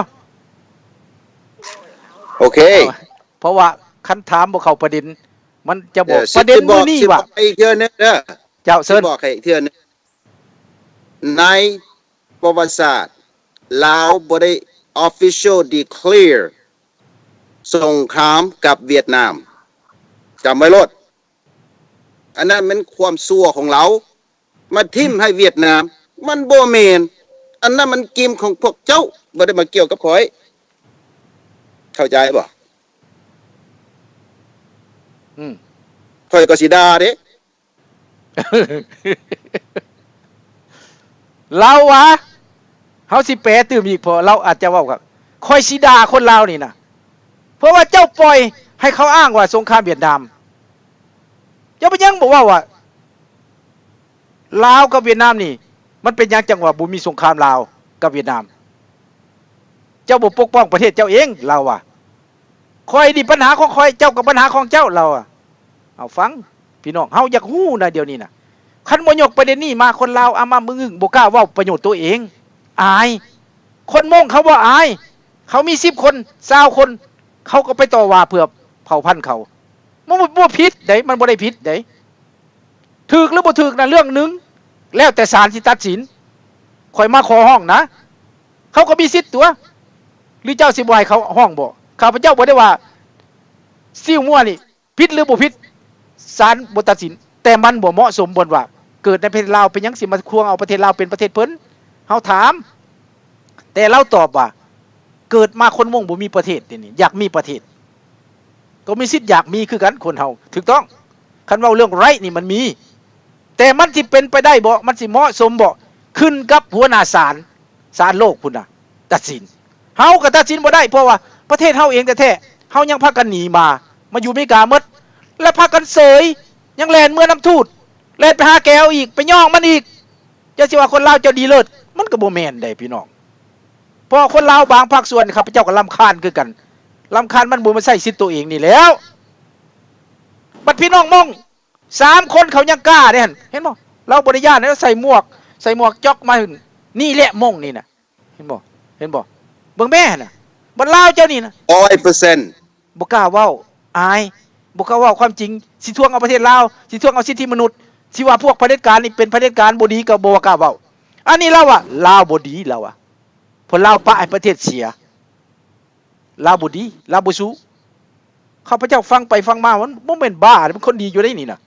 ໂອເຄ ເພາະວ່າຄັນຖາມບໍ່ເຂົ້າປະເດັນ ມັນຈະບອກ ເອີ ປະເດັນມື້ນີ້ວ່າ ຊິບອກອີກເທື່ອໜຶ່ງເດີ້. ເຈົ້າ ເຊີນ ຊິບອກໃຫ້ອີກເທື່ອໜຶ່ງ. ໃນປະຫວັດສາດ ລາວບໍ່ໄດ້ official declare ສົງຄາມກັບຫວຽດນາມ. ຈຳໄວ້ໂລດ. ອັນນັ້ນແມ່ນຄວາມຊົ່ວຂອງລາວ ມາຖິ້ມໃຫ້ຫວຽດນາມ. ມັນບໍ່ແມ່ນ. ອັນນັ້ນມັນກິມຂອງພວກເຈົ້າ ບໍ່ໄດ້ມາກ່ຽວກັບຂ້ອຍ. ເຂົ້າໃຈບໍ່? ອືມ ຂ້ອຍກໍຊິດ່າເດ້. ລາວວ່າ ເຮົາຊິແປຕື່ມອີກ ເພາະລາວອາດຈະເວົ້າກັບ ຂ້ອຍຊິດ່າຄົນລາວນີ້ນະ ເພາະວ່າເຈົ້າປ່ອຍໃຫ້ເຂົາອ້າງວ່າສົງຄາມຫວຽດນາມ. ເຈົ້າເປັນຫຍັງບໍ່ເວົ້າວ່າ ລາວກັບຫວຽດນາມນີ້ ມັນເປັນຫຍັງຈັ່ງວ່າບໍ່ມີສົງຄາມລາວກັບຫວຽດນາມ? ເຈົ້າບໍ່ປົກປ້ອງປະເທດເຈົ້າເອງ ລາວວ່າ. ຂ້ອຍນີ້ບັນຫາຂອງຂ້ອຍ ເຈົ້າກໍບັນຫາຂອງເຈົ້າ ລາວວ່າ. ເອົາ ຟັງ ພີ່ນ້ອງ ເຮົາຢາກຮູ້ນະ ດຽວນີ້ນະ. ຄັນບໍ່ຍົກປະເດັນນີ້ມາ ຄົນລາວອຳມາມຶງໆ ບໍ່ກ້າເວົ້າປະໂຫຍດຕົວເອງ ອາຍ. ຄົນມົ້ງເຂົາບໍ່ອາຍ. ເຂົາມີສິບຄົນ ຊາວຄົນ ເຂົາກໍໄປຕໍ່ວ່າເພື່ອເຜົ່າພັນເຂົາ. ມັນບໍ່ ບໍ່ຜິດໃດ໋ ມັນບໍ່ໄດ້ຜິດໃດ໋. ຖືກຫຼືບໍ່ຖືກນັ້ນເລື່ອງໜຶ່ງ ແລ້ວແຕ່ສານຊິຕັດສິນ. ຂ້ອຍມາຂໍຮ້ອງນະ ເຂົາກໍມີສິດຕົວະ ຫຼືເຈົ້າຊິບໍ່ໃຫ້ເຂົາຮ້ອງບໍ? ຂ້າພະເຈົ້າບໍ່ໄດ້ວ່າ ຊິວມົວນີ້ຜິດຫຼືບໍ່ຜິດ ສານບໍ່ຕັດສິນ. ແຕ່ມັນບໍ່ເໝາະສົມບ່ອນວ່າ ເກີດໃນປະເທດລາວ ເປັນຫຍັງຊິມາທວງເອົາປະເທດລາວເປັນປະເທດເພິ່ນ? ເຮົາຖາມ. ແຕ່ລາວຕອບວ່າ ເກີດມາຄົນມົ້ງບໍ່ມີປະເທດເດນີ້ ຢາກມີປະເທດ ກໍມີສິດຢາກມີຄືກັນ ຄົນເຮົາ ຖືກຕ້ອງ. ຄັນເວົ້າເລື່ອງ right ນີ້ມັນມີ ແຕ່ມັນຊິເປັນໄປໄດ້ບໍ່? ມັນຊິເໝາະສົມບໍ່? ຂຶ້ນກັບຫົວໜ້າສານ ສານໂລກພຸ້ນນະ ຕັດສິນ. ເຮົາກໍຕັດສິນບໍ່ໄດ້ ເພາະວ່າປະເທດເຮົາເອງແທ້ໆ ເຮົາຍັງພາກັນໜີມາ ມາຢູ່ອາເມລິກາໝົດ ແລະ ພາກັນເສີຍ ຍັງແລ່ນເມືອນຳທູດ ແລ່ນໄປຫາແກວອີກ ໄປຍ້ອງມັນອີກ. ຢ່າຊິວ່າຄົນລາວເຈົ້າດີເລີດ ມັນກໍບໍ່ແມ່ນໃດ໋ພີ່ນ້ອງ. ເພາະຄົນລາວບາງພາກສ່ວນ ຂ້າພະເຈົ້າກໍລຳຄານຄືກັນ. ລຳຄານມັນບໍ່ມາໃຊ້ສິດຕົວເອງນີ້ແລ້ວ. ບັດພີ່ນ້ອງມົ້ງສາມຄົນເຂົາຍັງກ້າເດ້ຫັ້ນ ເຫັນບໍ່? ລາວບໍ່ໄດ້ຢ້ານ ລາວໃສ່ໝວກ ໃສ່ໝວກຈອກມາ ນີ້ແຫຼະມົ້ງນີ້ນະ. ເຫັນບໍ່? ເຫັນບໍ່? ເບິ່ງແມ້ຫັ້ນນະ ບັດລາວເຈົ້ານີ້ນະ ຮ້ອຍເປີເຊັນ ບໍ່ກ້າເວົ້າ ອາຍ ບໍ່ກ້າເວົ້າຄວາມຈິງ. ຊິທວງເອົາປະເທດລາວ ຊິທວງເອົາສິດທິມະນຸດ ຊິວ່າພວກຜະເດັດການນີ້ເປັນຜະເດັດການບໍ່ດີ ກໍບໍ່ກ້າເວົ້າ. ອັນນີ້ລາວວ່າລາວບໍ່ດີ ລາວວ່າ ເພາະລາວປະໃຫ້ປະເທດເສຍ. ລາວບໍ່ດີ ລາວບໍ່ສູ້. ຂ້າພະເຈົ້າຟັງໄປຟັງມາ ມັນບໍ່ແມ່ນບ້າເດ້ ມັນຄົນດີຢູ່ໃດນີ້ນະ.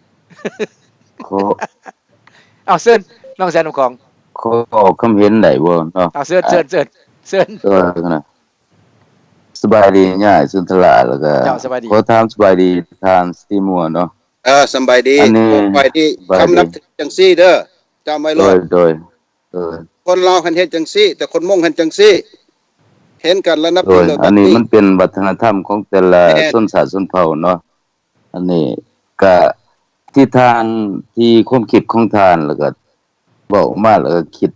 ຂໍ ເອົາ ເຊີນ ນ້ອງແສນນ້ຳຂອງ ຂໍອອກຄຳເຫັນໄດ້ບໍ່ເນາະ? ເອົາ ເຊີນ ເຊີນ ເຊີນ ເຊີນ ເອີ ນະ ສະບາຍດີຍາຍສຸນທະລາ ແລ້ວກໍ ເຈົ້າ ສະບາຍດີ ຂໍຖາມສະບາຍດີທ່ານສະຕີມົວເນາະ. ເອີ ສະບາຍດີ ອັນນີ້ ຂ້ອຍນີ້ ສະບາຍດີ ຄຳນັບຖືຈັ່ງຊີ້ເດີ ຈຳໄວ້ໂລດ. ໂດຍ ໂດຍ ເອີ ຄົນລາວຫັ້ນເຮັດຈັ່ງຊີ້ ແຕ່ຄົນມົ້ງຫັ້ນຈັ່ງຊີ້. ເຫັນກັນລະນັບຖື ໂດຍ ແລ້ວ ອັນນີ້ມັນເປັນວັດທະນະທຳຂອງແຕ່ລະ ແມ່ນ ຊົນຊາດຊົນເຜົ່າເນາະ. ອັນນີ້ກະທີ່ທ່ານ ທີ່ຄວາມຄິດຂອງທ່ານ ແລ້ວກະເວົ້າມາ ແລ້ວກະຄິດ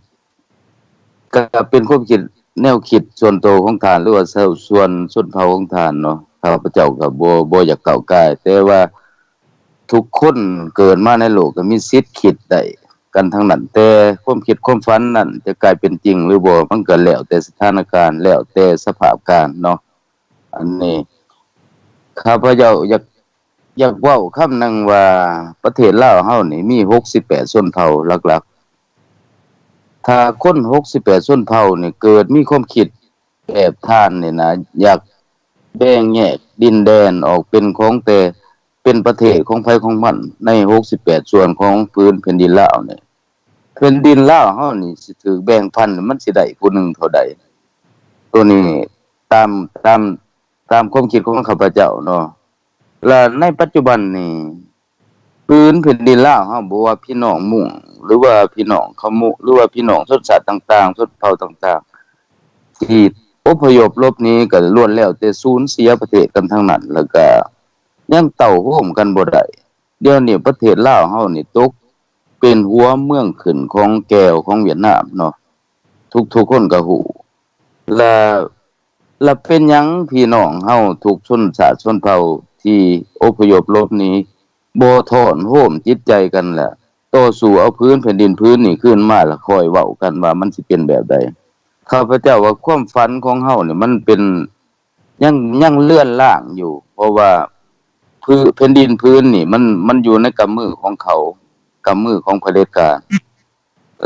ກະເປັນຄວາມຄິດ ແນວຄິດສ່ວນໂຕຂອງທ່ານ ຫຼືວ່າຊາວ ສ່ວນຊົນເຜົ່າຂອງທ່ານເນາະ. ຂ້າພະເຈົ້າກະບໍ່ ບໍ່ຢາກກ້າວກ່າຍ ແຕ່ວ່າທຸກຄົນເກີດມາໃນໂລກກະມີສິດຄິດໄດ້ກັນທັງນັ້ນ ແຕ່ຄວາມຄິດຄວາມຝັນນັ້ນຈະກາຍເປັນຈິງຫຼືບໍ່ ມັນກະແລ້ວແຕ່ສະຖານະການ ແລ້ວແຕ່ສະພາບການເນາະ. ອັນນີ້ຂ້າພະເຈົ້າຢາກ ຢາກເວົ້າຄຳໜຶ່ງວ່າ ປະເທດລາວເຮົານີ້ມີຫົກສິບແປດຊົນເຜົ່າຫຼັກໆ. ຖ້າຄົນຫົກສິບແປດຊົນເຜົ່ານີ້ເກີດມີຄວາມຄິດແບບທ່ານນີ້ນະ ຢາກແບ່ງແຍກດິນແດນອອກເປັນຂອງແຕ່ ເປັນປະເທດຂອງໃຜຂອງມັນໃນຫົກສິບແປດສ່ວນຂອງພື້ນແຜ່ນດິນລາວນີ້ ແຜ່ນດິນລາວເຮົານີ້ຊິຖືກແບ່ງປັນ ມັນຊິໄດ້ຜູ້ໜຶ່ງເທົ່າໃດ? ໂຕນີ້ຕາມ ຕາມ ຕາມຄວາມຄິດຂອງຂ້າພະເຈົ້າເນາະ. ແລະໃນປັດຈຸບັນນີ້ ພື້ນແຜ່ນດິນລາວເຮົາ ບໍ່ວ່າພີ່ນ້ອງມົ້ງ ຫຼືວ່າພີ່ນ້ອງຂະມຸ ຫຼືວ່າພີ່ນ້ອງຊົນຊາດຕ່າງໆ ຊົນເຜົ່າຕ່າງໆ ທີ່ອົບພະຍົບຫຼົບໜີ ກໍລ້ວນແລ້ວແຕ່ສູນເສຍປະເທດກັນທັງນັ້ນ ແລ້ວກໍຍັງເຕົ້າໂຮມກັນບໍ່ໄດ້. ດຽວນີ້ປະເທດລາວເຮົານີ້ຕົກເປັນຫົວເມືອງຂຶ້ນຂອງແກວຂອງຫວຽດນາມເນາະ ທຸກໆຄົນກໍຮູ້ ແລະ ລະເປັນຫຍັງພີ່ນ້ອງເຮົາທຸກຊົນຊາດຊົນເຜົ່າທີ່ອົບພະຍົບຫຼົບໜີ ບໍ່ທ້ອນໂຮມຈິດໃຈກັນ ແລະ ຕໍ່ສູ້ເອົາພື້ນແຜ່ນດິນພື້ນນີ້ຄືນມາ ລະຄ່ອຍເວົ້າກັນວ່າມັນຊິເປັນແບບໃດ? ຂ້າພະເຈົ້າວ່າຄວາມຝັນຂອງເຮົານີ້ມັນເປັນ ຍັງ ຍັງເລືອນລາງຢູ່ ເພາະວ່າພື້ ແຜ່ນດິນພື້ນນີ້ມັນ ມັນຢູ່ໃນກຳມືຂອງເຂົາ ກຳມືຂອງຜະເດັດການ.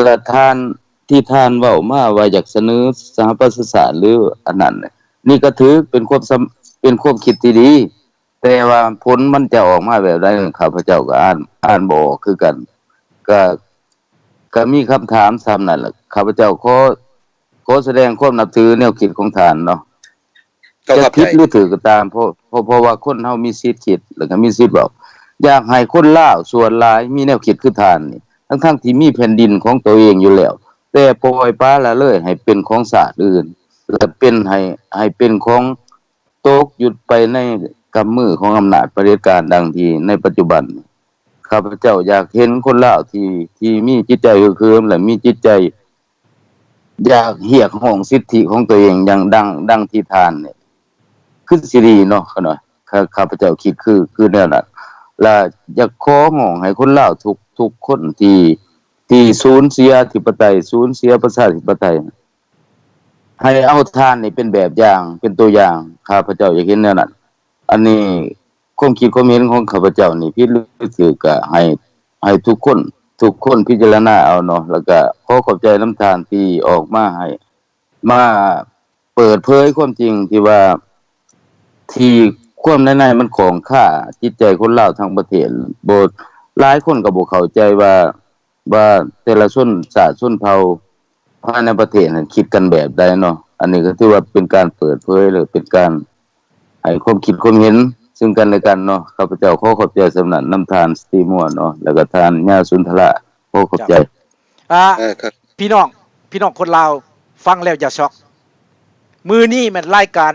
ແລະທ່ານ ທີ່ທ່ານເວົ້າມາວ່າຢາກສະເໜີສະຫະປະຊາຊາດ ຫຼື ອັນນັ້ນ ນີ້ກໍຖືກເປັນຄວາມສຳ ເປັນຄວາມຄິດທີ່ດີ ແຕ່ວ່າຜົນມັນຈະອອກມາແບບໃດ ຂ້າພະເຈົ້າກໍອ່ານ ອ່ານບໍ່ອອກຄືກັນ. ກໍ ກໍມີຄຳຖາມສ່ຳນັ້ນແຫຼະ ຂ້າພະເຈົ້າຂໍ ຂໍສະແດງຄວາມນັບຖືແນວຄິດຂອງທ່ານເນາະ ຈະຜິດຫຼືຖືກກໍຕາມ ເພາະ ເພາະ ເພາະວ່າຄົນເຮົາມີສິດຄິດ ແລ້ວກໍມີສິດເວົ້າ. ຢາກໃຫ້ຄົນລາວສ່ວນຫຼາຍມີແນວຄິດຄືທ່ານນີ້ ທັງໆທີ່ມີແຜ່ນດິນຂອງໂຕເອງຢູ່ແລ້ວ ແຕ່ປ່ອຍປະລະເລີຍໃຫ້ເປັນຂອງຊາດອື່ນ ແລະເປັນໃຫ້ ໃຫ້ເປັນຂອງ ຕົກຢູ່ໄປໃນກຳມືຂອງອຳນາດຜະເດັດການ ດັ່ງທີ່ໃນປັດຈຸບັນ. ຂ້າພະເຈົ້າຢາກເຫັນຄົນລາວທີ່ ທີ່ມີຈິດໃຈຮຶກເຫີມ ແລະ ມີຈິດໃຈຢາກຮຽກຮ້ອງສິດທິຂອງຕົວເອງຢ່າງ ດັ່ງ ດັ່ງທີ່ທ່ານນີ້ ຄືຊິດີເນາະ ຂ້ານ້ອຍ ຂ້າ ຂ້າພະເຈົ້າຄິດຄື ຄືແນວນັ້ນ ແລະ ຢາກຂໍຮ້ອງໃຫ້ຄົນລາວທຸກ ທຸກຄົນທີ່ ທີ່ສູນເສຍອະທິປະໄຕ ສູນເສຍປະຊາທິປະໄຕ ໃຫ້ເອົາທ່ານນີ້ເປັນແບບຢ່າງ ເປັນຕົວຢ່າງ ຂ້າພະເຈົ້າຢາກເຫັນແນວນັ້ນ. ອັນນີ້ຄວາມຄິດຄວາມເຫັນຂອງຂ້າພະເຈົ້ານີ້ ຜິດຫຼືຖືກ ກະໃຫ້ ໃຫ້ທຸກຄົນ ທຸກຄົນພິຈາລະນາເອົາເນາະ ແລ້ວກະຂໍຂອບໃຈນຳທ່ານທີ່ອອກມາໃຫ້ ມາເປີດເຜີຍຄວາມຈິງທີ່ວ່າ ທີ່ຄວາມໃນໃນມັນຂ້ອງຄາຈິດໃຈຄົນລາວທັງປະເທດ. ບໍ່ ຫຼາຍຄົນກໍບໍ່ເຂົ້າໃຈວ່າ ວ່າແຕ່ລະຊົນຊາດຊົນເຜົ່າພາຍໃນປະເທດນັ້ນຄິດກັນແບບໃດເນາະ. ອັນນີ້ກໍຖືວ່າເປັນການເປີດເຜີຍ ຫຼືເປັນການໃຫ້ຄວາມຄິດຄວາມເຫັນຊຶ່ງກັນແລະກັນເນາະ. ຂ້າພະເຈົ້າຂໍຂອບໃຈສ່ຳນັ້ນນຳທ່ານສະຕີມົວເນາະ ແລ້ວກໍທ່ານຍາສຸນທະລາ ຂໍຂອບໃຈ. ອ່າ ເອີ ຄັບ ພີ່ນ້ອງ ພີ່ນ້ອງຄົນລາວຟັງແລ້ວຢ່າຊັອກ. ມື້ນີ້ແມ່ນລາຍການ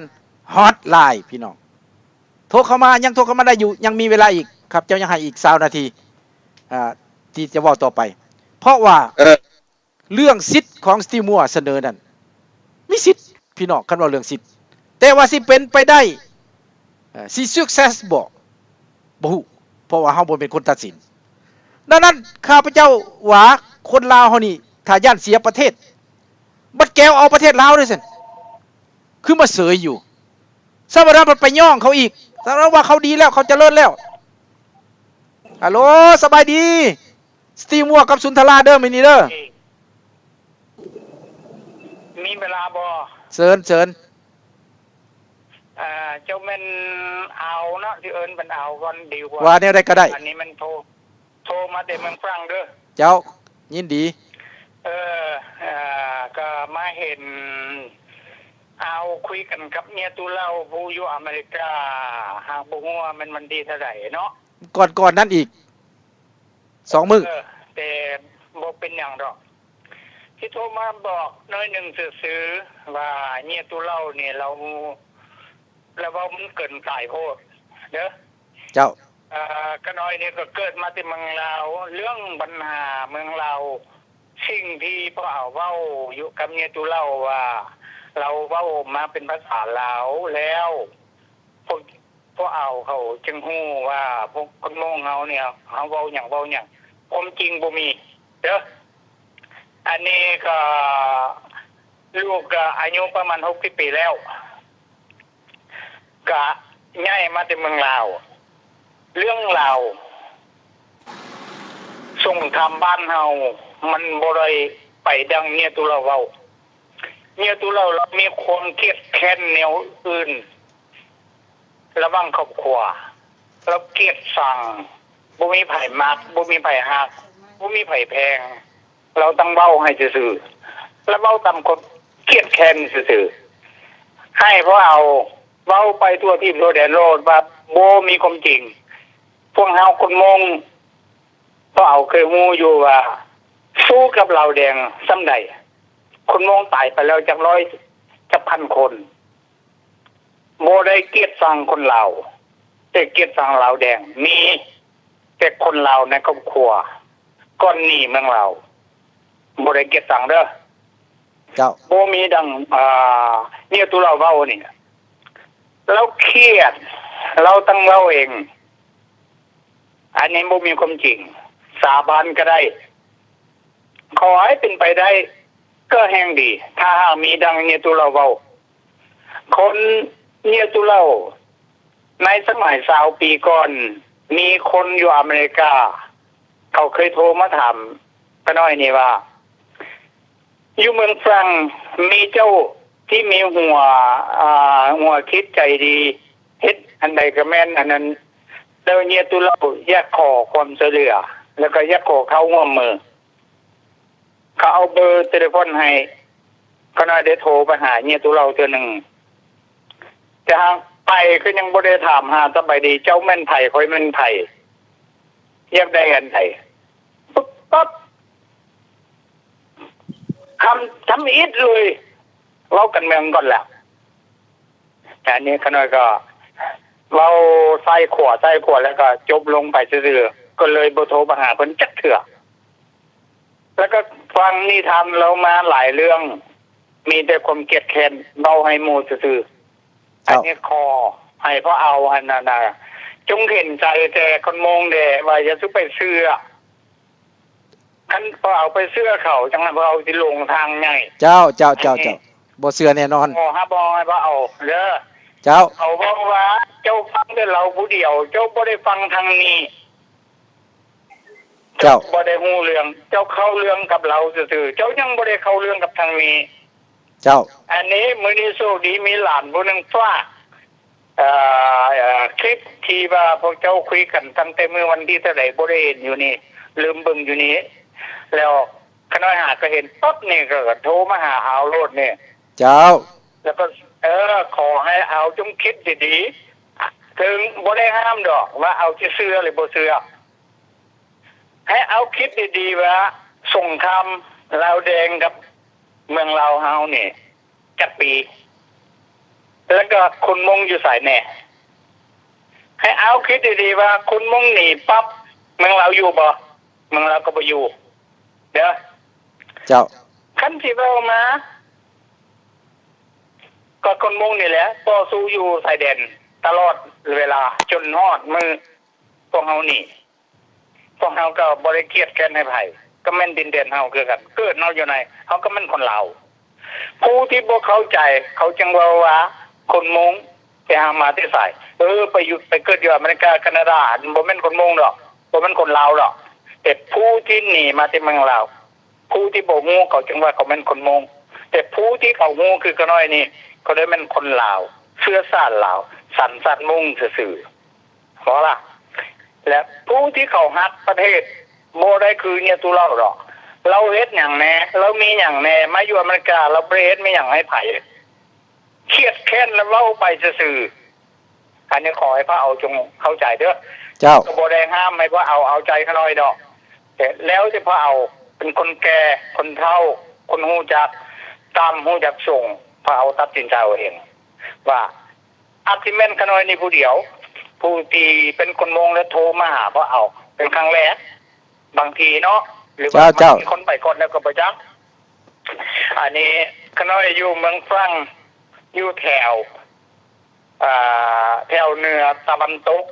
ຮອດລາຍ ພີ່ນ້ອງ ໂທເຂົ້າມາ ຍັງໂທເຂົ້າມາໄດ້ຢູ່ ຍັງມີເວລາອີກ ຂ້າພະເຈົ້າຍັງໃຫ້ອີກຊາວນາທີ ອ່າ ທີ່ຈະເວົ້າຕໍ່ໄປ ເພາະວ່າ ເອີ ເລື່ອງສິດຂອງສະຕີມົວສະເໜີນັ້ນ ມີສິດ ພີ່ນ້ອງ ຄັນເວົ້າເລື່ອງສິດ ແຕ່ວ່າຊິເປັນໄປໄດ້ ເອີ ຊິ success ບໍ່ ບໍ່ຮູ້ ເພາະວ່າເຮົາບໍ່ແມ່ນຄົນຕັດສິນ. ດັ່ງນັ້ນ ຂ້າພະເຈົ້າວ່າ ຄົນລາວເຮົານີ້ ຖ້າຢ້ານເສຍປະເທດ ບັດແກວເອົາປະເທດລາວເດ້ຊັ້ນ ຄືມາເສີຍຢູ່ ຊາວບ້ານບັດໄປຍ້ອງເຂົາອີກ ສຳລັບວ່າເຂົາດີແລ້ວ ເຂົາຈະເລີນແລ້ວ. ຮັລໂຫຼ ສະບາຍດີ ສະຕີມົວກັບສຸນທະລາເດີ ມື້ນີ້ເດີ. ມີເວລາບໍ່? ເຊີນ ເຊີນ. ເອີ ເຈົ້າແມ່ນອາວເນາະ ຊິເອີ້ນເປັນອາວກ່ອນດີກວ່າ ວ່າແນວໃດກໍໄດ້ ອັນນີ້ແມ່ນໂທ ໂທມາແຕ່ເມືອງຝຣັ່ງເດີ. ເຈົ້າ ຍິນດີ. ເອີ ເອີ ກໍມາເຫັນອາວຄຸຍກັນກັບເມຍຕູເຫຼົ່າ ຜູ້ຢູ່ອາເມລິກາ ຫາກບໍ່ຮູ້ວ່າແມ່ນວັນທີເທົ່າໃດເນາະ ກ່ອນໆນັ້ນອີກສອງມື້. ເອີ ແຕ່ບໍ່ເປັນຫຍັງດອກ. ທີ່ໂທມາບອກໜ້ອຍໜຶ່ງຊື່ໆ ວ່າເຍຕຸເລົານີ້ ລາວ ລາວເວົ້າມັນເກີນກາຍໂພດເດີ. ເຈົ້າ. ອາ ຂ້ານ້ອຍນີ້ກໍເກີດມາແຕ່ເມືອງລາວ, ເລື່ອງບັນຫາເມືອງລາວ ສິ່ງທີ່ພວກເຮົາເວົ້າຢູ່ກັບເຍຕຸເລົາວ່າ ລາວເວົ້າອອກມາເປັນພາສາລາວແລ້ວ ພວກ ພວກເຮົາ ເຂົາຈຶ່ງຮູ້ວ່າພວກຄົນມົ້ງເຮົານີ້ ເຮົາເວົ້າຫຍັງ ເວົ້າຫຍັງ ຄວາມຈິງບໍ່ມີເດີ. ອັນນີ້ກໍ ລູກກໍອາຍຸປະມານຫົກສິບປີແລ້ວ ກະຍ້າຍມາແຕ່ເມືອງລາວ. ເລື່ອງລາວ ສົງຄາມບ້ານເຮົາ ມັນບໍ່ໄດ້ໄປດັ່ງເຍຕຸເລົາເວົ້າ. ເຍຕຸເລົາ ລາວມີຄວາມຄຽດແຄ້ນແນວອື່ນ ລະຫວ່າງຄອບຄົວ. ລາວກຽດຊັງ, ບໍ່ມີໃຜມັກ, ບໍ່ມີໃຜຮັກ, ບໍ່ມີໃຜແພງ. ລາວຕັ້ງເວົ້າໃຫ້ຊື່ໆ ລາວເວົ້າຕາມຄວາມຄຽດແຄ້ນຊື່ໆ ໃຫ້ພວກເຮົາເວົ້າໄປທົ່ວທີບທົ່ວແດນໂລດວ່າບໍ່ມີຄວາມຈິງ. ພວກເຮົາຄົນມົ້ງ ພວກເຮົາເຄີຍຮູ້ຢູ່ວ່າສູ້ກັບລາວແດງສ່ຳໃດ, ຄົນມົ້ງຕາຍໄປແລ້ວຈັກຮ້ອຍຈັກພັນຄົນ. ບໍ່ໄດ້ກຽດຊັງຄົນລາວ ແຕ່ກຽດຊັງລາວແດງ. ມີແຕ່ຄົນລາວໃນຄອບຄົວ ກ່ອນໜີເມືອງລາວ ບໍ່ໄດ້ກຽດຊັງເດີ. ເຈົ້າ. ບໍ່ມີດັ່ງ ອາ ເຍຕຸເລົາເວົ້ານີ້. ລາວຄຽດ, ລາວຕັ້ງເວົ້າເອງ. ອັນນີ້ບໍ່ມີຄວາມຈິງ, ສາບານກໍໄດ້. ຂໍໃຫ້ເປັນໄປໄດ້ກໍແຮ່ງດີ ຖ້າຫາກມີດັ່ງເຍຕຸເລົາເວົ້າ. ຄົນເຍຕຸເລົາ ໃນສະໄໝຊາວປີກ່ອນ ມີຄົນຢູ່ອາເມລິກາ ເຂົາເຄີຍໂທມາຖາມຂ້ານ້ອຍນີ້ວ່າ ຢູ່ເມືອງຝຣັ່ງມີເຈົ້າທີ່ມີຫົວ ອາ ຫົວຄິດໃຈດີ ເຮັດອັນໃດກໍແມ່ນອັນນັ້ນ. ແລ້ວເຍຕຸເລົາຢາກຂໍຄວາມຊ່ວຍເຫຼືອ ແລ້ວກໍຢາກຂໍເຂົ້າຮ່ວມມື. ເຂົາເອົາເບີເຕເລຟອນໃຫ້, ຂ້ານ້ອຍໄດ້ໂທໄປຫາເຍຕຸເລົາເທື່ອໜຶ່ງ. ແຕ່ຫາກໄປກໍຍັງບໍ່ໄດ້ຖາມຫາສະບາຍດີ, ເຈົ້າແມ່ນໃຜ, ຂ້ອຍແມ່ນໃຜ, ຢາກໄດ້ອັນໃດ? ປຶບປັບ ຄຳທຳອິດເລີຍ, ເວົ້າການເມືອງກ່ອນແລ້ວ. ອັນນີ້ຂ້ານ້ອຍກໍເວົ້າຊ້າຍຂວາ ຊ້າຍຂວາ ແລ້ວກໍຈົບລົງໄປຊື່ໆ, ກໍເລີຍບໍ່ໂທມາຫາເພິ່ນຈັກເທື່ອ. ແລ້ວກໍຟັງນິທານລາວມາຫຼາຍເລື່ອງ, ມີແຕ່ຄວາມຄຽດແຄ້ນ ເວົ້າໃຫ້ໝູ່ຊື່ໆ. ເຈົ້າ. ອັນນີ້ຂໍໃຫ້ພວກເຮົາຫັ້ນນະ ຈົ່ງເຫັນໃຈແຕ່ຄົນມົ້ງແດ່ ວ່າຢ່າສູ່ໄປເຊື່ອ. ຄັນພວກເຮົາໄປເຊື່ອເຂົາ ຈັ່ງນັ້ນພວກເຮົາຊິຫຼົງທາງໃຫຍ່. ເຈົ້າ ເຈົ້າ ເຈົ້າ ອັນນີ້ ເຈົ້າ ບໍ່ເຊື່ອແນ່ນອນ. ຂໍຮັບຮອງໃຫ້ພວກເຮົາເດີ. ເຈົ້າ. ເຂົາເວົ້າວ່າ ເຈົ້າຟັງແຕ່ລາວຜູ້ດຽວ, ເຈົ້າບໍ່ໄດ້ຟັງທາງນີ້. ເຈົ້າ. ເຈົ້າບໍ່ໄດ້ຮູ້ເລື່ອງ, ເຈົ້າເຂົ້າເລື່ອງກັບລາວຊື່ໆ, ເຈົ້າຍັງບໍ່ໄດ້ເຂົ້າເລື່ອງກັບທາງນີ້. ເຈົ້າ. ອັນນີ້ມື້ນີ້ໂຊກດີ ມີຫຼານຜູ້ໜຶ່ງຝາກ ເອີ ເອີ ຄລິບທີ່ວ່າພວກເຈົ້າຄຸຍກັນຕັ້ງແຕ່ມື້ວັນທີເທົ່າໃດ ບໍ່ໄດ້ເຫັນຢູ່ນີ້, ລືມເບິ່ງຢູ່ນີ້. ແລ້ວຂ້ານ້ອຍຫາກໍເຫັນປັບນີ້ ກໍໂທມາຫາອາວໂລດນີ້. ເຈົ້າ. ແລ້ວກໍ ເອີ ຂໍໃຫ້ອາວຈົ່ງຄິດດີໆ, ເຖິງບໍ່ໄດ້ຫ້າມດອກວ່າອາວຊິເຊື່ອຫຼືບໍ່ເຊື່ອ. ໃຫ້ອາວຄິດດີໆວ່າ ສົງຄາມລາວແດງກັບເມືອງລາວເຮົານີ້ຈັກປີ? ແລ້ວກໍຄົນມົ້ງຢູ່ໃສແດ່? ໃຫ້ອາວຄິດດີໆວ່າ ຄົນມົ້ງໜີປັບ ເມືອງລາວຢູ່ບໍ່? ເມືອງລາວກໍບໍ່ຢູ່ເດີ. ເຈົ້າ. ຄັນຊິເວົ້າມາ ກໍຄົນມົ້ງນີ້ແຫຼະ ຕໍ່ສູ້ຢູ່ຊາຍແດນຕະຫຼອດເວລາ ຈົນຮອດມື້ພວກເຮົານີ້. ພວກເຮົາກໍບໍ່ໄດ້ຄຽດແຄ້ນໃຫ້ໃຜ, ກໍແມ່ນດິນແດນເຮົາຄືກັນ, ເກີດເຮົາຢູ່ໃນ, ເຮົາກໍແມ່ນຄົນລາວ. ຜູ້ທີ່ບໍ່ເຂົ້າໃຈ ເຂົາຈຶ່ງເວົ້າວ່າຄົນມົ້ງ, ໄປຫາມາແຕ່ໃສ? ເອີ ໄປຢູ່, ໄປເກີດຢູ່ອາເມລິກາ, ການາດາ, ອັນບໍ່ແມ່ນຄົນມົ້ງດອກ, ບໍ່ແມ່ນຄົນລາວດອກ. ແຕ່ຜູ້ທີ່ໜີມາແຕ່ເມືອງລາວ, ຜູ້ທີ່ບໍ່ຮູ້ ເຂົາຈຶ່ງວ່າເຂົາແມ່ນຄົນມົ້ງ. ແຕ່ຜູ້ທີ່ເຂົາຮູ້ຄືຂ້ານ້ອຍນີ້, ເຂົາໄດ້ແມ່ນຄົນລາວ, ເຊື້ອຊາດລາວ, ສັນຊາດມົ້ງຊື່ໆ. ເຫັນບໍ່ລະ? ແລະ ຜູ້ທີ່ເຂົາຮັກປະເທດບໍ່ໄດ້ຄືເຍຕຸເລົາດອກ. ລາວເຮັດຫຍັງແດ່? ລາວມີຫຍັງແດ່? ມາຢູ່ອາເມລິກາ ລາວບໍ່ໄດ້ເຮັດມີຫຍັງໃຫ້ໃຜ. ຄຽດແຄ້ນລະເວົ້າໄປຊື່ໆ. ອັນນີ້ຂໍໃຫ້ພວກເຮົາຈົ່ງເຂົ້າໃຈເດີ. ເຈົ້າ. ກໍບໍ່ໄດ້ຫ້າມໃຫ້ພວກເຮົາເອົາໃຈຂ້ານ້ອຍດອກ. ແຕ່ແລ້ວແຕ່ພວກເຮົາເປັນຄົນແກ່, ຄົນເຖົ້າ, ຄ ຄົນຮູ້ຈັກຕ່ຳ ຮູ້ຈັກສູງ ພວກເຮົາຕັດສິນໃຈເອົາເອງວ່າ ອາດຊິແມ່ນຂະນ້ອຍນີ້ຜູ້ດຽວ ຜູ້ທີ່ເປັນຄົນມົງ ແລະ ໂທມາຫາພວກເຮົາເປັນຄັ້ງແລກ ບາງທີເນາະ ຫຼືວ່າ ເຈົ້າ ເຈົ້າ ບາງທີຄົນໄປກ່ອນແລ້ວກໍບໍ່ຈັກ. ອັນນີ້ຂະນ້ອຍຢູ່ເມືອງຝຣັ່ງ ຢູ່ແຖວ ອ່າ ແຖວເໜືອຕາເວັນຕົກ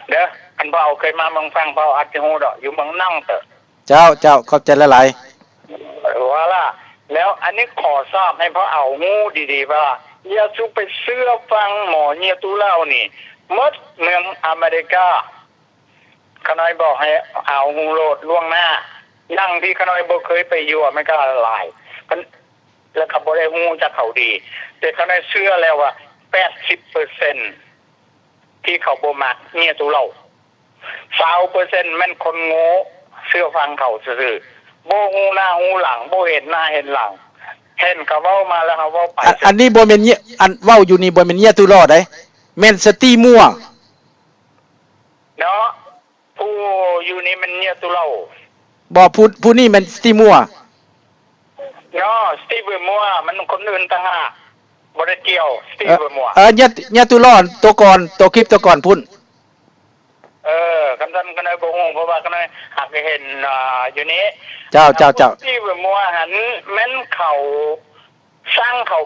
ເດີ. ຄັນພວກເຮົາເຄີຍມາເມືອງຝຣັ່ງ ພວກເຮົາອາດຊິຮູ້ດອກ ຢູ່ເມືອງນັ່ງເຕີ. ເຈົ້າ ເຈົ້າ ຂອບໃຈຫຼາຍໆ. ວ່າລະ ແລ້ວອັນນີ້ຂໍສາບໃຫ້ພວກເຮົາຮູ້ດີໆວ່າ ຢ່າສູ່ໄປເຊື່ອຟັງໝໍເຍຍຕູເຫຼົ່ານີ້ໝົດເມືອງອາເມລິກາ. ຂະນ້ອຍບອກໃຫ້ເຮົາຮູ້ໂລດລ່ວງໜ້າ ທັງທີ່ຂະນ້ອຍບໍ່ເຄີຍໄປຢູ່ອາເມລິກາຫຼາຍ ແລ້ວກໍບໍ່ໄດ້ຮູ້ຈັກເຂົາດີ ແຕ່ຂະນ້ອຍເຊື່ອແລ້ວວ່າ ແປດສິບເປີເຊັນ ທີ່ເຂົາບໍ່ມັກເຍຍຕູເຫຼົ່າ ຊາວເປີເຊັນແມ່ນຄົນໂງ່ ເຊື່ອຟັງເຂົາຊື່ໆ ບໍ່ຮູ້ໜ້າຮູ້ຫຼັງ ບໍ່ເຫັນໜ້າເຫັນຫຼັງ ເຫັນເຂົາເວົ້າມາແລ້ວເຮົາເວົ້າໄປ. ອັນ ອັນນີ້ບໍ່ແມ່ນເຍ ອັນເວົ້າຢູ່ນີ້ບໍ່ແມ່ນເຍຍຕູຫຼໍ່ໃດ ແມ່ນສະຕີມົວ ເນາະ ຜູ້ຢູ່ນີ້ແມ່ນເຍຍຕູເຫຼົ່າ. ບໍ່ ຜູ້ ຜູ້ນີ້ແມ່ນສະຕີມົວ ເນາະ ສະຕີເວີມົວ ມັນຄົນອື່ນຕ່າງຫາກ ບໍ່ໄດ້ກ່ຽວ ສະຕີເວີມົວ. ເອີ ເຍຍ ເຍຍຕູຫຼໍ່ໂຕກ່ອນ ໂຕຄລິບໂຕກ່ອນພຸ້ນ. ເອີ ຄຳຊັ້ນຂະນ້ອຍບໍ່ຮູ້ ເພາະວ່າຂະນ້ອຍຫາກເຫັນ ອ່າ ຢູ່ນີ້. ເຈົ້າ ເຈົ້າ ເຈົ້າ ສະຕີເວີມົວຫັ້ນແມ່ນເຂົາສ້າງເຂົາ